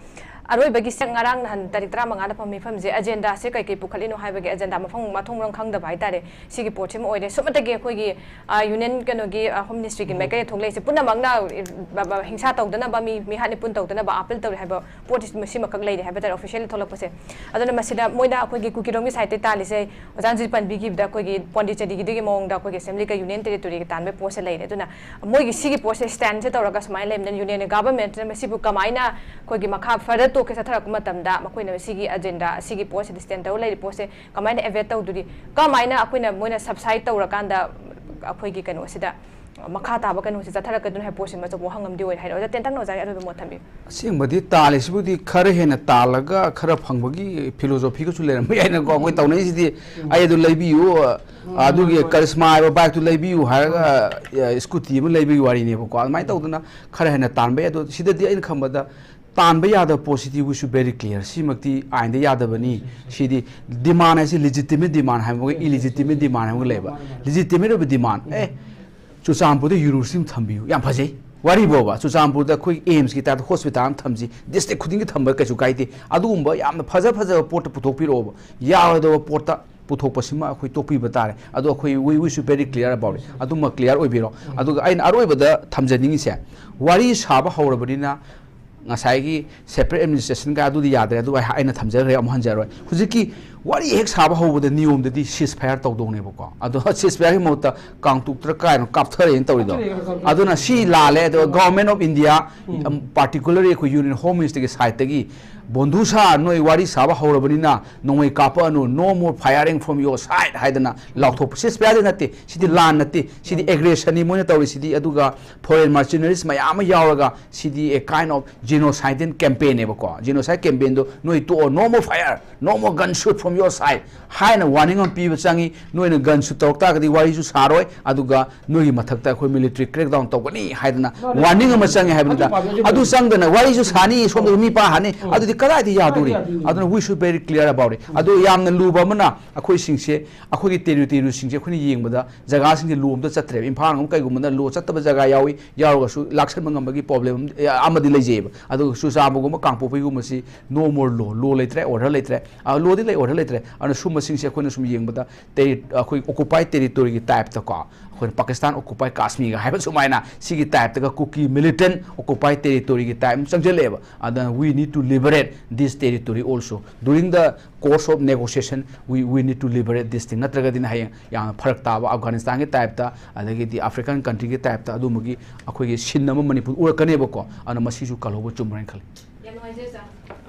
ꯑꯔꯣꯏꯕꯒꯤ ꯁꯦ-, ꯉꯔꯥꯡ ꯅꯍꯥꯟ ꯇꯥꯔꯤꯛ ꯇꯔꯥꯃꯉꯥꯗ ꯐꯝ ꯃꯤꯐꯝꯁꯦ ꯑꯦꯖꯦꯟꯗꯥꯁꯦ ꯀꯩ ꯀꯩ ꯄꯨꯈꯠꯂꯤꯅꯣ ꯍꯥꯏꯕꯒꯤ ꯑꯦꯖꯦꯟꯗꯥ ꯃꯐꯝ ꯃꯊꯣꯡ ꯃꯔꯝ ꯈꯪꯗꯕ ꯍꯥꯏ ꯇꯥꯔꯦ, ꯁꯤꯒꯤ ꯄꯣꯠꯁꯤꯃ ꯑꯣꯏꯔꯦ꯫ ꯁꯨꯞꯅꯇꯒꯤ ꯑꯩꯈꯣꯏꯒꯤ, ꯑ, ꯌꯨꯅꯤꯌꯟ ꯀꯩꯅꯣꯒꯤ, ꯑ, ꯍꯣꯝ ꯃꯤꯅꯤꯁꯇ꯭ꯔꯤꯒꯤ ꯃꯥꯏꯀꯩꯗ ꯊꯣꯛꯂꯛꯏꯁꯦ ꯄꯨꯝꯅꯃꯛꯅ, ꯑ, ꯕ-, ꯕ-, ꯍꯤꯡꯁꯥ ꯇꯧꯗꯅꯕ, ꯃꯤ, ꯃꯤꯍꯥꯠ ꯃꯤꯄꯨꯟ ꯇꯧꯗꯅꯕ ꯑꯥꯄꯤꯜ ꯇꯧꯔꯤ ꯍꯥꯏꯕ ꯄꯣꯠꯁꯤ ꯃꯁꯤꯃꯈꯛ ꯂꯩꯔꯦ ꯍꯥꯏꯕ ꯇꯥꯔꯦ ꯑꯣꯐꯤꯁꯤꯌꯦꯜ ꯊꯣꯛꯂꯛꯄꯁꯦ꯫ ꯑꯗꯨꯅ ꯃꯁꯤꯗ ꯃꯣꯏꯅ ꯑꯩꯈꯣꯏꯒꯤ ꯀꯨꯀꯤꯔꯣꯝꯒꯤ ꯁꯥꯏꯠꯇꯒꯤ ꯇꯥꯜꯂꯤꯁꯦ, ꯑꯣꯖꯥꯅ ꯍꯧꯖꯤꯛ ꯄꯟꯕꯤꯈꯤꯕꯗ ꯑꯩꯈꯣꯏꯒꯤ ꯄꯣꯟꯗꯤꯆꯦꯔꯤꯒꯤꯗꯨꯒꯤ ꯃꯑꯣꯡꯗ ꯑꯩꯈꯣꯏꯒꯤ ꯑꯦꯁꯦꯝꯕ꯭ꯂꯤꯒ ꯌꯨꯅꯤꯌꯟ ꯇꯦꯔꯤꯇꯣꯔꯤꯒ ꯇꯥꯟꯕꯒꯤ ꯄꯣꯠꯁꯦ ꯂꯩꯔꯦ꯫ ꯑꯗꯨꯅ ꯃꯣꯏꯒꯤ ꯁꯤꯒꯤ ꯄꯣꯠꯁꯦ ꯁ꯭ꯇꯦꯟꯁꯦ ꯇꯧꯔꯒ ꯁꯨꯃꯥꯏꯅ ꯂꯩꯕꯅꯤꯅ ꯌꯨꯅꯤꯌꯟ ꯒꯚꯔꯟꯃꯦꯟꯠꯅ ꯃꯁꯤꯕꯨ ꯀꯃꯥꯏꯅ ꯑꯩꯈꯣꯏꯒꯤ ꯃꯈꯥ ꯐꯔꯗꯔ ꯇꯣꯛꯁꯁꯦ ꯆꯠꯊꯔꯛꯄ ꯃꯇꯝꯗ ꯃꯈꯣꯏꯅ ꯁꯤꯒꯤ ꯑꯦꯖꯦꯟꯗꯥ, ꯁꯤꯒꯤ ꯄꯣꯠꯁꯤꯗ ꯁ꯭ꯇꯦꯟ ꯇꯧꯔ ꯂꯩꯔꯤ ꯄꯣꯠꯁꯦ ꯀꯃꯥꯏꯅ ꯑꯦꯕꯦꯠ ꯇꯧꯗꯣꯔꯤ, ꯀꯃꯥꯏꯅ ꯑꯩꯈꯣꯏꯅ ꯃꯣꯏꯅ ꯁꯕꯁꯥꯏꯠ ꯇꯧꯔꯀꯥꯟꯗ ꯑꯩꯈꯣꯏꯒꯤ ꯀꯩꯅꯣꯁꯤꯗ ꯃꯈꯥ ꯇꯥꯕ ꯀꯩꯅꯣꯁꯦ ꯆꯠꯊꯔꯛꯀꯗꯣꯏꯅꯣ ꯍꯥꯏꯕ ꯄꯣꯠꯁꯤꯃ ꯑꯆꯧꯕ ꯋꯥꯍꯪ ꯑꯃꯗꯤ ꯑꯣꯏꯔꯦ ꯍꯥꯏꯔꯣ꯫ ꯑꯣꯖꯥ ꯇꯦꯟꯇꯛꯅ ꯑꯣꯖꯥꯒꯤ ꯑꯔꯣꯏꯕ ꯃꯣꯠ ꯊꯝꯕꯤꯌꯨ꯫ ꯑꯁꯦꯡꯕꯗꯤ ꯇꯥꯜꯂꯤꯁꯤꯕꯨꯗꯤ ꯈꯔ ꯍꯦꯟꯅ ꯇꯥꯜꯂꯒ ꯈꯔ ꯐꯪꯕꯒꯤ ꯐꯤꯂꯣꯖꯣꯐꯤꯒꯁꯨ ꯂꯩꯔꯝꯕ ꯌꯥꯏꯅꯀꯣ꯫ ꯑꯩꯈꯣꯏ ꯇꯧꯅꯔꯤꯁꯤꯗꯤ ꯑꯩ ꯑꯗꯨ ꯂꯩꯕꯤꯌꯨ, ꯑꯗꯨꯒꯤ ꯀꯔꯤꯁꯃꯥ ꯍꯥꯏꯕ ꯕꯥꯏꯛꯇꯨ ꯂꯩꯕꯤꯌꯨ ꯍꯥꯏꯔꯒ ꯁ꯭ꯀꯨꯇꯤ ꯑꯃ ꯂꯩꯕꯒꯤ ꯋꯥꯔꯤꯅꯦꯕꯀꯣ꯫ ꯑꯗꯨꯃꯥꯏꯅ ꯇꯧꯗꯅ ꯈꯔ ꯍꯦꯟꯅ ꯇꯥꯟꯕ ꯌꯥꯏ꯫ ꯑꯗꯣ ꯁꯤꯗꯗꯤ ꯑꯩꯅ ꯈꯟꯕꯗ ꯇꯥꯟꯕ ꯌꯥꯗꯕ ꯄꯣꯠꯁꯤꯗꯤ we should very clear꯫ ꯁꯤꯃꯛꯇꯤ ꯑꯥꯏꯟꯗ ꯌꯥꯗꯕꯅꯤ꯫ ꯁꯤꯗꯤ ꯗꯤꯃꯥꯟ ꯍꯥꯏꯁꯤ ꯂꯤꯖꯤꯇꯤꯃꯦꯠ ꯗꯤꯃꯥꯟ ꯍꯥꯏꯕ ꯑꯃꯒ ꯏꯂꯤꯖꯤꯇꯤꯃꯦꯠ ꯗꯤꯃꯥꯟ ꯍꯥꯏꯕ ꯑꯃꯒ ꯂꯩꯕ꯫ ꯂꯤꯖꯤꯇꯤꯃꯦꯠ ꯑꯣꯏꯕ ꯗꯤꯃꯥꯟ, ꯑꯦ, ꯆꯨꯔꯆꯥꯟꯄꯨꯔꯗ ꯌꯨꯅꯤꯚꯔꯁꯤꯇꯤ ꯑꯃ ꯊꯝꯕꯤꯌꯨ, ꯌꯥꯝ ꯐꯖꯩ꯫ ꯋꯥꯔꯤꯕꯣꯕ, ꯆꯨꯔꯆꯥꯟꯄꯨꯔꯗ ꯑꯩꯈꯣꯏ ꯑꯦꯝꯁꯀꯤ ꯇꯥꯏꯞꯇ ꯍꯣꯁꯄꯤꯇꯥꯜ ꯑꯃ ꯊꯝꯁꯤ, ꯗꯤꯁꯇ꯭ꯔꯤꯛ ꯈꯨꯗꯤꯡꯒꯤ ꯊꯝꯕ ꯀꯩꯁꯨ ꯀꯥꯏꯗꯦ꯫ ꯑꯗꯨꯒꯨꯝꯕ ꯌꯥꯝꯅ ꯐꯖ ꯐꯖꯕ ꯄꯣꯠꯇ ꯄꯨꯊꯣꯛꯄꯤꯔꯛꯑꯣꯕ꯫ ꯌꯥꯔꯣꯏꯗꯕ ꯄꯣꯠꯇ ꯄꯨꯊꯣꯛꯄꯁꯤꯃ ꯑꯩꯈꯣꯏ ꯇꯣꯛꯄꯤꯕ ꯇꯥꯔꯦ꯫ ꯑꯗꯣ ꯑꯩꯈꯣꯏ we, we should very clear about it꯫ ꯑꯗꯨꯃ ꯀ꯭ꯂꯤꯌꯥꯔ ꯑꯣꯏꯕꯤꯔꯣ꯫ ꯑꯗꯨꯒ ꯑꯩꯅ ꯑꯔꯣꯏꯕꯗ ꯊꯝꯖꯅꯤꯡꯉꯤꯁꯦ, ꯋꯥꯔꯤ ꯁꯥꯕ ꯍꯧꯔꯕꯅꯤꯅ ꯉꯁꯥꯏꯒꯤ ꯁꯦꯄꯔꯦꯠ ꯑꯦꯗꯃꯤꯅꯤꯁꯇ꯭ꯔꯦꯁꯟꯒ ꯑꯗꯨꯗꯤ ꯌꯥꯗ꯭ꯔꯦ꯫ ꯑꯗꯨ ꯑꯩ, ꯑꯩꯅ ꯊꯝꯖꯈ꯭ꯔꯦ, ꯑꯃꯨꯛ ꯍꯟꯖꯔꯣꯏ꯫ ꯍꯧꯖꯤꯛꯀꯤ ꯋꯥꯔꯤ ꯍꯦꯛ ꯁꯥꯕ ꯍꯧꯕꯗ ꯅꯤꯌꯣꯝꯗꯗꯤ ꯁꯤꯁ ꯐꯥꯌꯔ ꯇꯧꯗꯧꯅꯦꯕꯀꯣ꯫ ꯑꯗꯣ ꯁꯤꯁ ꯐꯥꯌꯔꯒꯤ ꯃꯍꯨꯠꯇ ꯀꯥꯡꯇꯨꯛꯇ꯭ꯔ ꯀꯥꯏꯅ ꯀꯥꯞꯊꯔꯛꯑꯦꯅ ꯇꯧꯔꯤꯗꯣ꯫ ꯑꯗꯨꯅ ꯁꯤ ꯂꯥꯜꯂꯦ꯫ ꯑꯗꯨꯒ Government of India, particularly ꯑꯩꯈꯣꯏ Union Home Ministerꯒꯤ sideꯇꯒꯤ, "ꯕꯣꯟꯙꯨ ꯁꯥ, ꯅꯣꯏ ꯋꯥꯔꯤ ꯁꯥꯕ ꯍꯧꯔꯕꯅꯤꯅ ꯅꯣꯡꯃꯩ ꯀꯥꯞꯄꯛꯑꯅꯨ, no more firing from your side" ꯍꯥꯏꯗꯅ ꯂꯥꯎꯊꯣꯛꯄ꯫ ꯁꯤꯁ ꯐꯥꯌꯔꯗꯤ ꯅꯠꯇꯦ, ꯁꯤꯗꯤ ꯂꯥꯟ ꯅꯠꯇꯦ, ꯁꯤꯗꯤ ꯑꯦꯒ꯭ꯔꯦꯁꯟꯅꯤ ꯃꯣꯏꯅ ꯇꯧꯔꯤꯁꯤꯗꯤ꯫ ꯑꯗꯨꯒ foreign mercenaries ꯃꯌꯥꯝ ꯑꯃ ꯌꯥꯎꯔꯒ ꯁꯤꯗꯤ a kind of genocide campaignꯅꯦꯕꯀꯣ꯫ Genocide campaignꯗꯣ ꯅꯣꯏ ꯇꯣꯛꯑꯣ, "No more fire, no more gun shoot from your side" ꯍꯥꯏꯅ ꯋꯥꯔꯅꯤꯡ ꯑꯃ ꯄꯤꯕ ꯆꯪꯉꯤ꯫ ꯅꯣꯏꯅ ꯒꯟ ꯁꯨꯠ ꯇꯧꯔꯛ ꯇꯥꯔꯒꯗꯤ ꯋꯥꯔꯤꯁꯨ ꯁꯥꯔꯣꯏ, ꯑꯗꯨꯒ ꯅꯣꯏꯒꯤ ꯃꯊꯛꯇ ꯑꯩꯈꯣꯏ ꯃꯤꯂꯤꯇꯔꯤ ꯀ꯭ꯔꯦꯛ ꯗꯥꯎꯟ ꯇꯧꯒꯅꯤ ꯍꯥꯏꯗꯅ ꯋꯥꯔꯅꯤꯡ ꯑꯃ ꯆꯪꯉꯦ ꯍꯥꯏꯕꯅꯤꯗ꯫ ꯑꯗꯨ ꯆꯪꯗꯅ ꯋꯥꯔꯤꯁꯨ ꯁꯥꯅꯤ, ꯁꯣꯝꯗꯁꯨ ꯃꯤ ꯄꯥ ꯍꯥꯅꯤ, ꯑꯗꯨꯗꯤ ꯀꯗꯥꯏꯗ ꯌꯥꯗꯣꯔꯤ? ꯑꯗꯨꯅ we should very clear about it꯫ ꯑꯗꯨ ꯌꯥꯝꯅ ꯂꯨꯕ ꯑꯃꯅ ꯑꯩꯈꯣꯏꯁꯤꯡꯁꯦ, ꯑꯩꯈꯣꯏꯒꯤ ꯇꯦꯔꯤꯇꯣꯔꯤꯁꯤꯡꯁꯦ ꯑꯩꯈꯣꯏꯅ ꯌꯦꯡꯕꯗ ꯖꯒꯥꯁꯤꯡꯁꯦ ꯂꯣ ꯑꯝꯇ ꯆꯠꯇ꯭ꯔꯦꯕ꯫ ꯏꯝꯐꯥꯜ ꯑꯃ ꯀꯩꯒꯨꯝꯕꯗ ꯂꯣ ꯆꯠꯇꯕ ꯖꯒꯥ ꯌꯥꯎꯏ, ꯌꯥꯎꯔꯒꯁꯨ ꯂꯥꯛꯁꯟꯕ ꯉꯝꯕꯒꯤ ꯄ꯭ꯔꯣꯕ꯭ꯂꯦꯝ ꯑꯃꯗꯤ ꯂꯩꯖꯩꯑꯕ꯫ ꯑꯗꯨꯒ ꯆꯨꯔꯆꯥꯟꯄꯨꯔꯒꯨꯝꯕ ꯀꯥꯡꯄꯣꯛꯄꯤꯒꯨꯝꯕꯁꯤ no more law, ꯂꯣ ꯂꯩꯇ꯭ꯔꯦ, ꯑꯣꯔꯗꯔ ꯂꯩꯇ꯭ꯔꯦ꯫ ꯑ, ꯂꯣꯗꯤ ꯂꯩ, ꯑꯣꯔꯗꯔ ꯂꯩꯇ꯭ꯔꯦ꯫ ꯑꯗꯨꯅ ꯁꯨꯝꯕꯁꯤꯡꯁꯦ ꯑꯩꯈꯣꯏꯅ ꯁꯨꯝ ꯌꯦꯡꯕꯗ ꯇꯦꯔꯤ-, ꯑꯩꯈꯣꯏ ꯑꯣꯀꯨꯄꯥꯏ ꯇꯦꯔꯤꯇꯣꯔꯤꯒꯤ ꯇꯥꯏꯞꯇꯀꯣ, ꯑꯩꯈꯣꯏꯅ ꯄꯥꯀꯤꯁꯇꯥꯟ ꯑꯣꯀꯨꯄꯥꯏ ꯀꯥꯁꯃꯤꯔꯒ ꯍꯥꯏꯕ ꯁꯨꯃꯥꯏꯅ ꯁꯤꯒꯤ ꯇꯥꯏꯞꯇꯒ ꯀꯨꯀꯤ ꯃꯤꯂꯤꯇꯦꯟ ꯑꯣꯀꯨꯄꯥꯏ ꯇꯦꯔꯤꯇꯣꯔꯤꯒꯤ ꯇꯥꯏꯞ ꯑꯃ ꯆꯪꯁꯤꯜꯂꯛꯑꯦꯕ꯫ ꯑꯗꯨꯅ we need to liberate this territory also during the course of negotiation, we, we need to liberate this thing꯫ ꯅꯠꯇ꯭ꯔꯒꯗꯤꯅ ꯍꯌꯦꯡ ꯌꯥꯝꯅ ꯐꯔꯛ ꯇꯥꯕ ꯑꯐꯒꯥꯅꯤꯁꯇꯥꯟꯒꯤ ꯇꯥꯏꯞꯇ, ꯑꯗꯒꯤꯗꯤ ꯑꯐ꯭ꯔꯤꯀꯥꯟ ꯀꯟꯇ꯭ꯔꯤꯒꯤ ꯇꯥꯏꯞꯇ ꯑꯗꯨꯝꯕꯒꯤ ꯑꯩꯈꯣꯏꯒꯤ ꯁꯤꯟ ꯑꯃ ꯃꯅꯤꯄꯨꯔ ꯎꯔꯛꯀꯅꯦꯕꯀꯣ꯫ ꯑꯗꯨꯅ ꯃꯁꯤꯁꯨ ꯀꯜꯍꯧꯕ ꯆꯨꯝꯕ꯭ꯔꯅ ꯈꯜꯂꯤ꯫ ꯌꯥꯝ ꯅꯨꯡꯉꯥꯏꯖꯔꯦ ꯁꯥꯔ꯫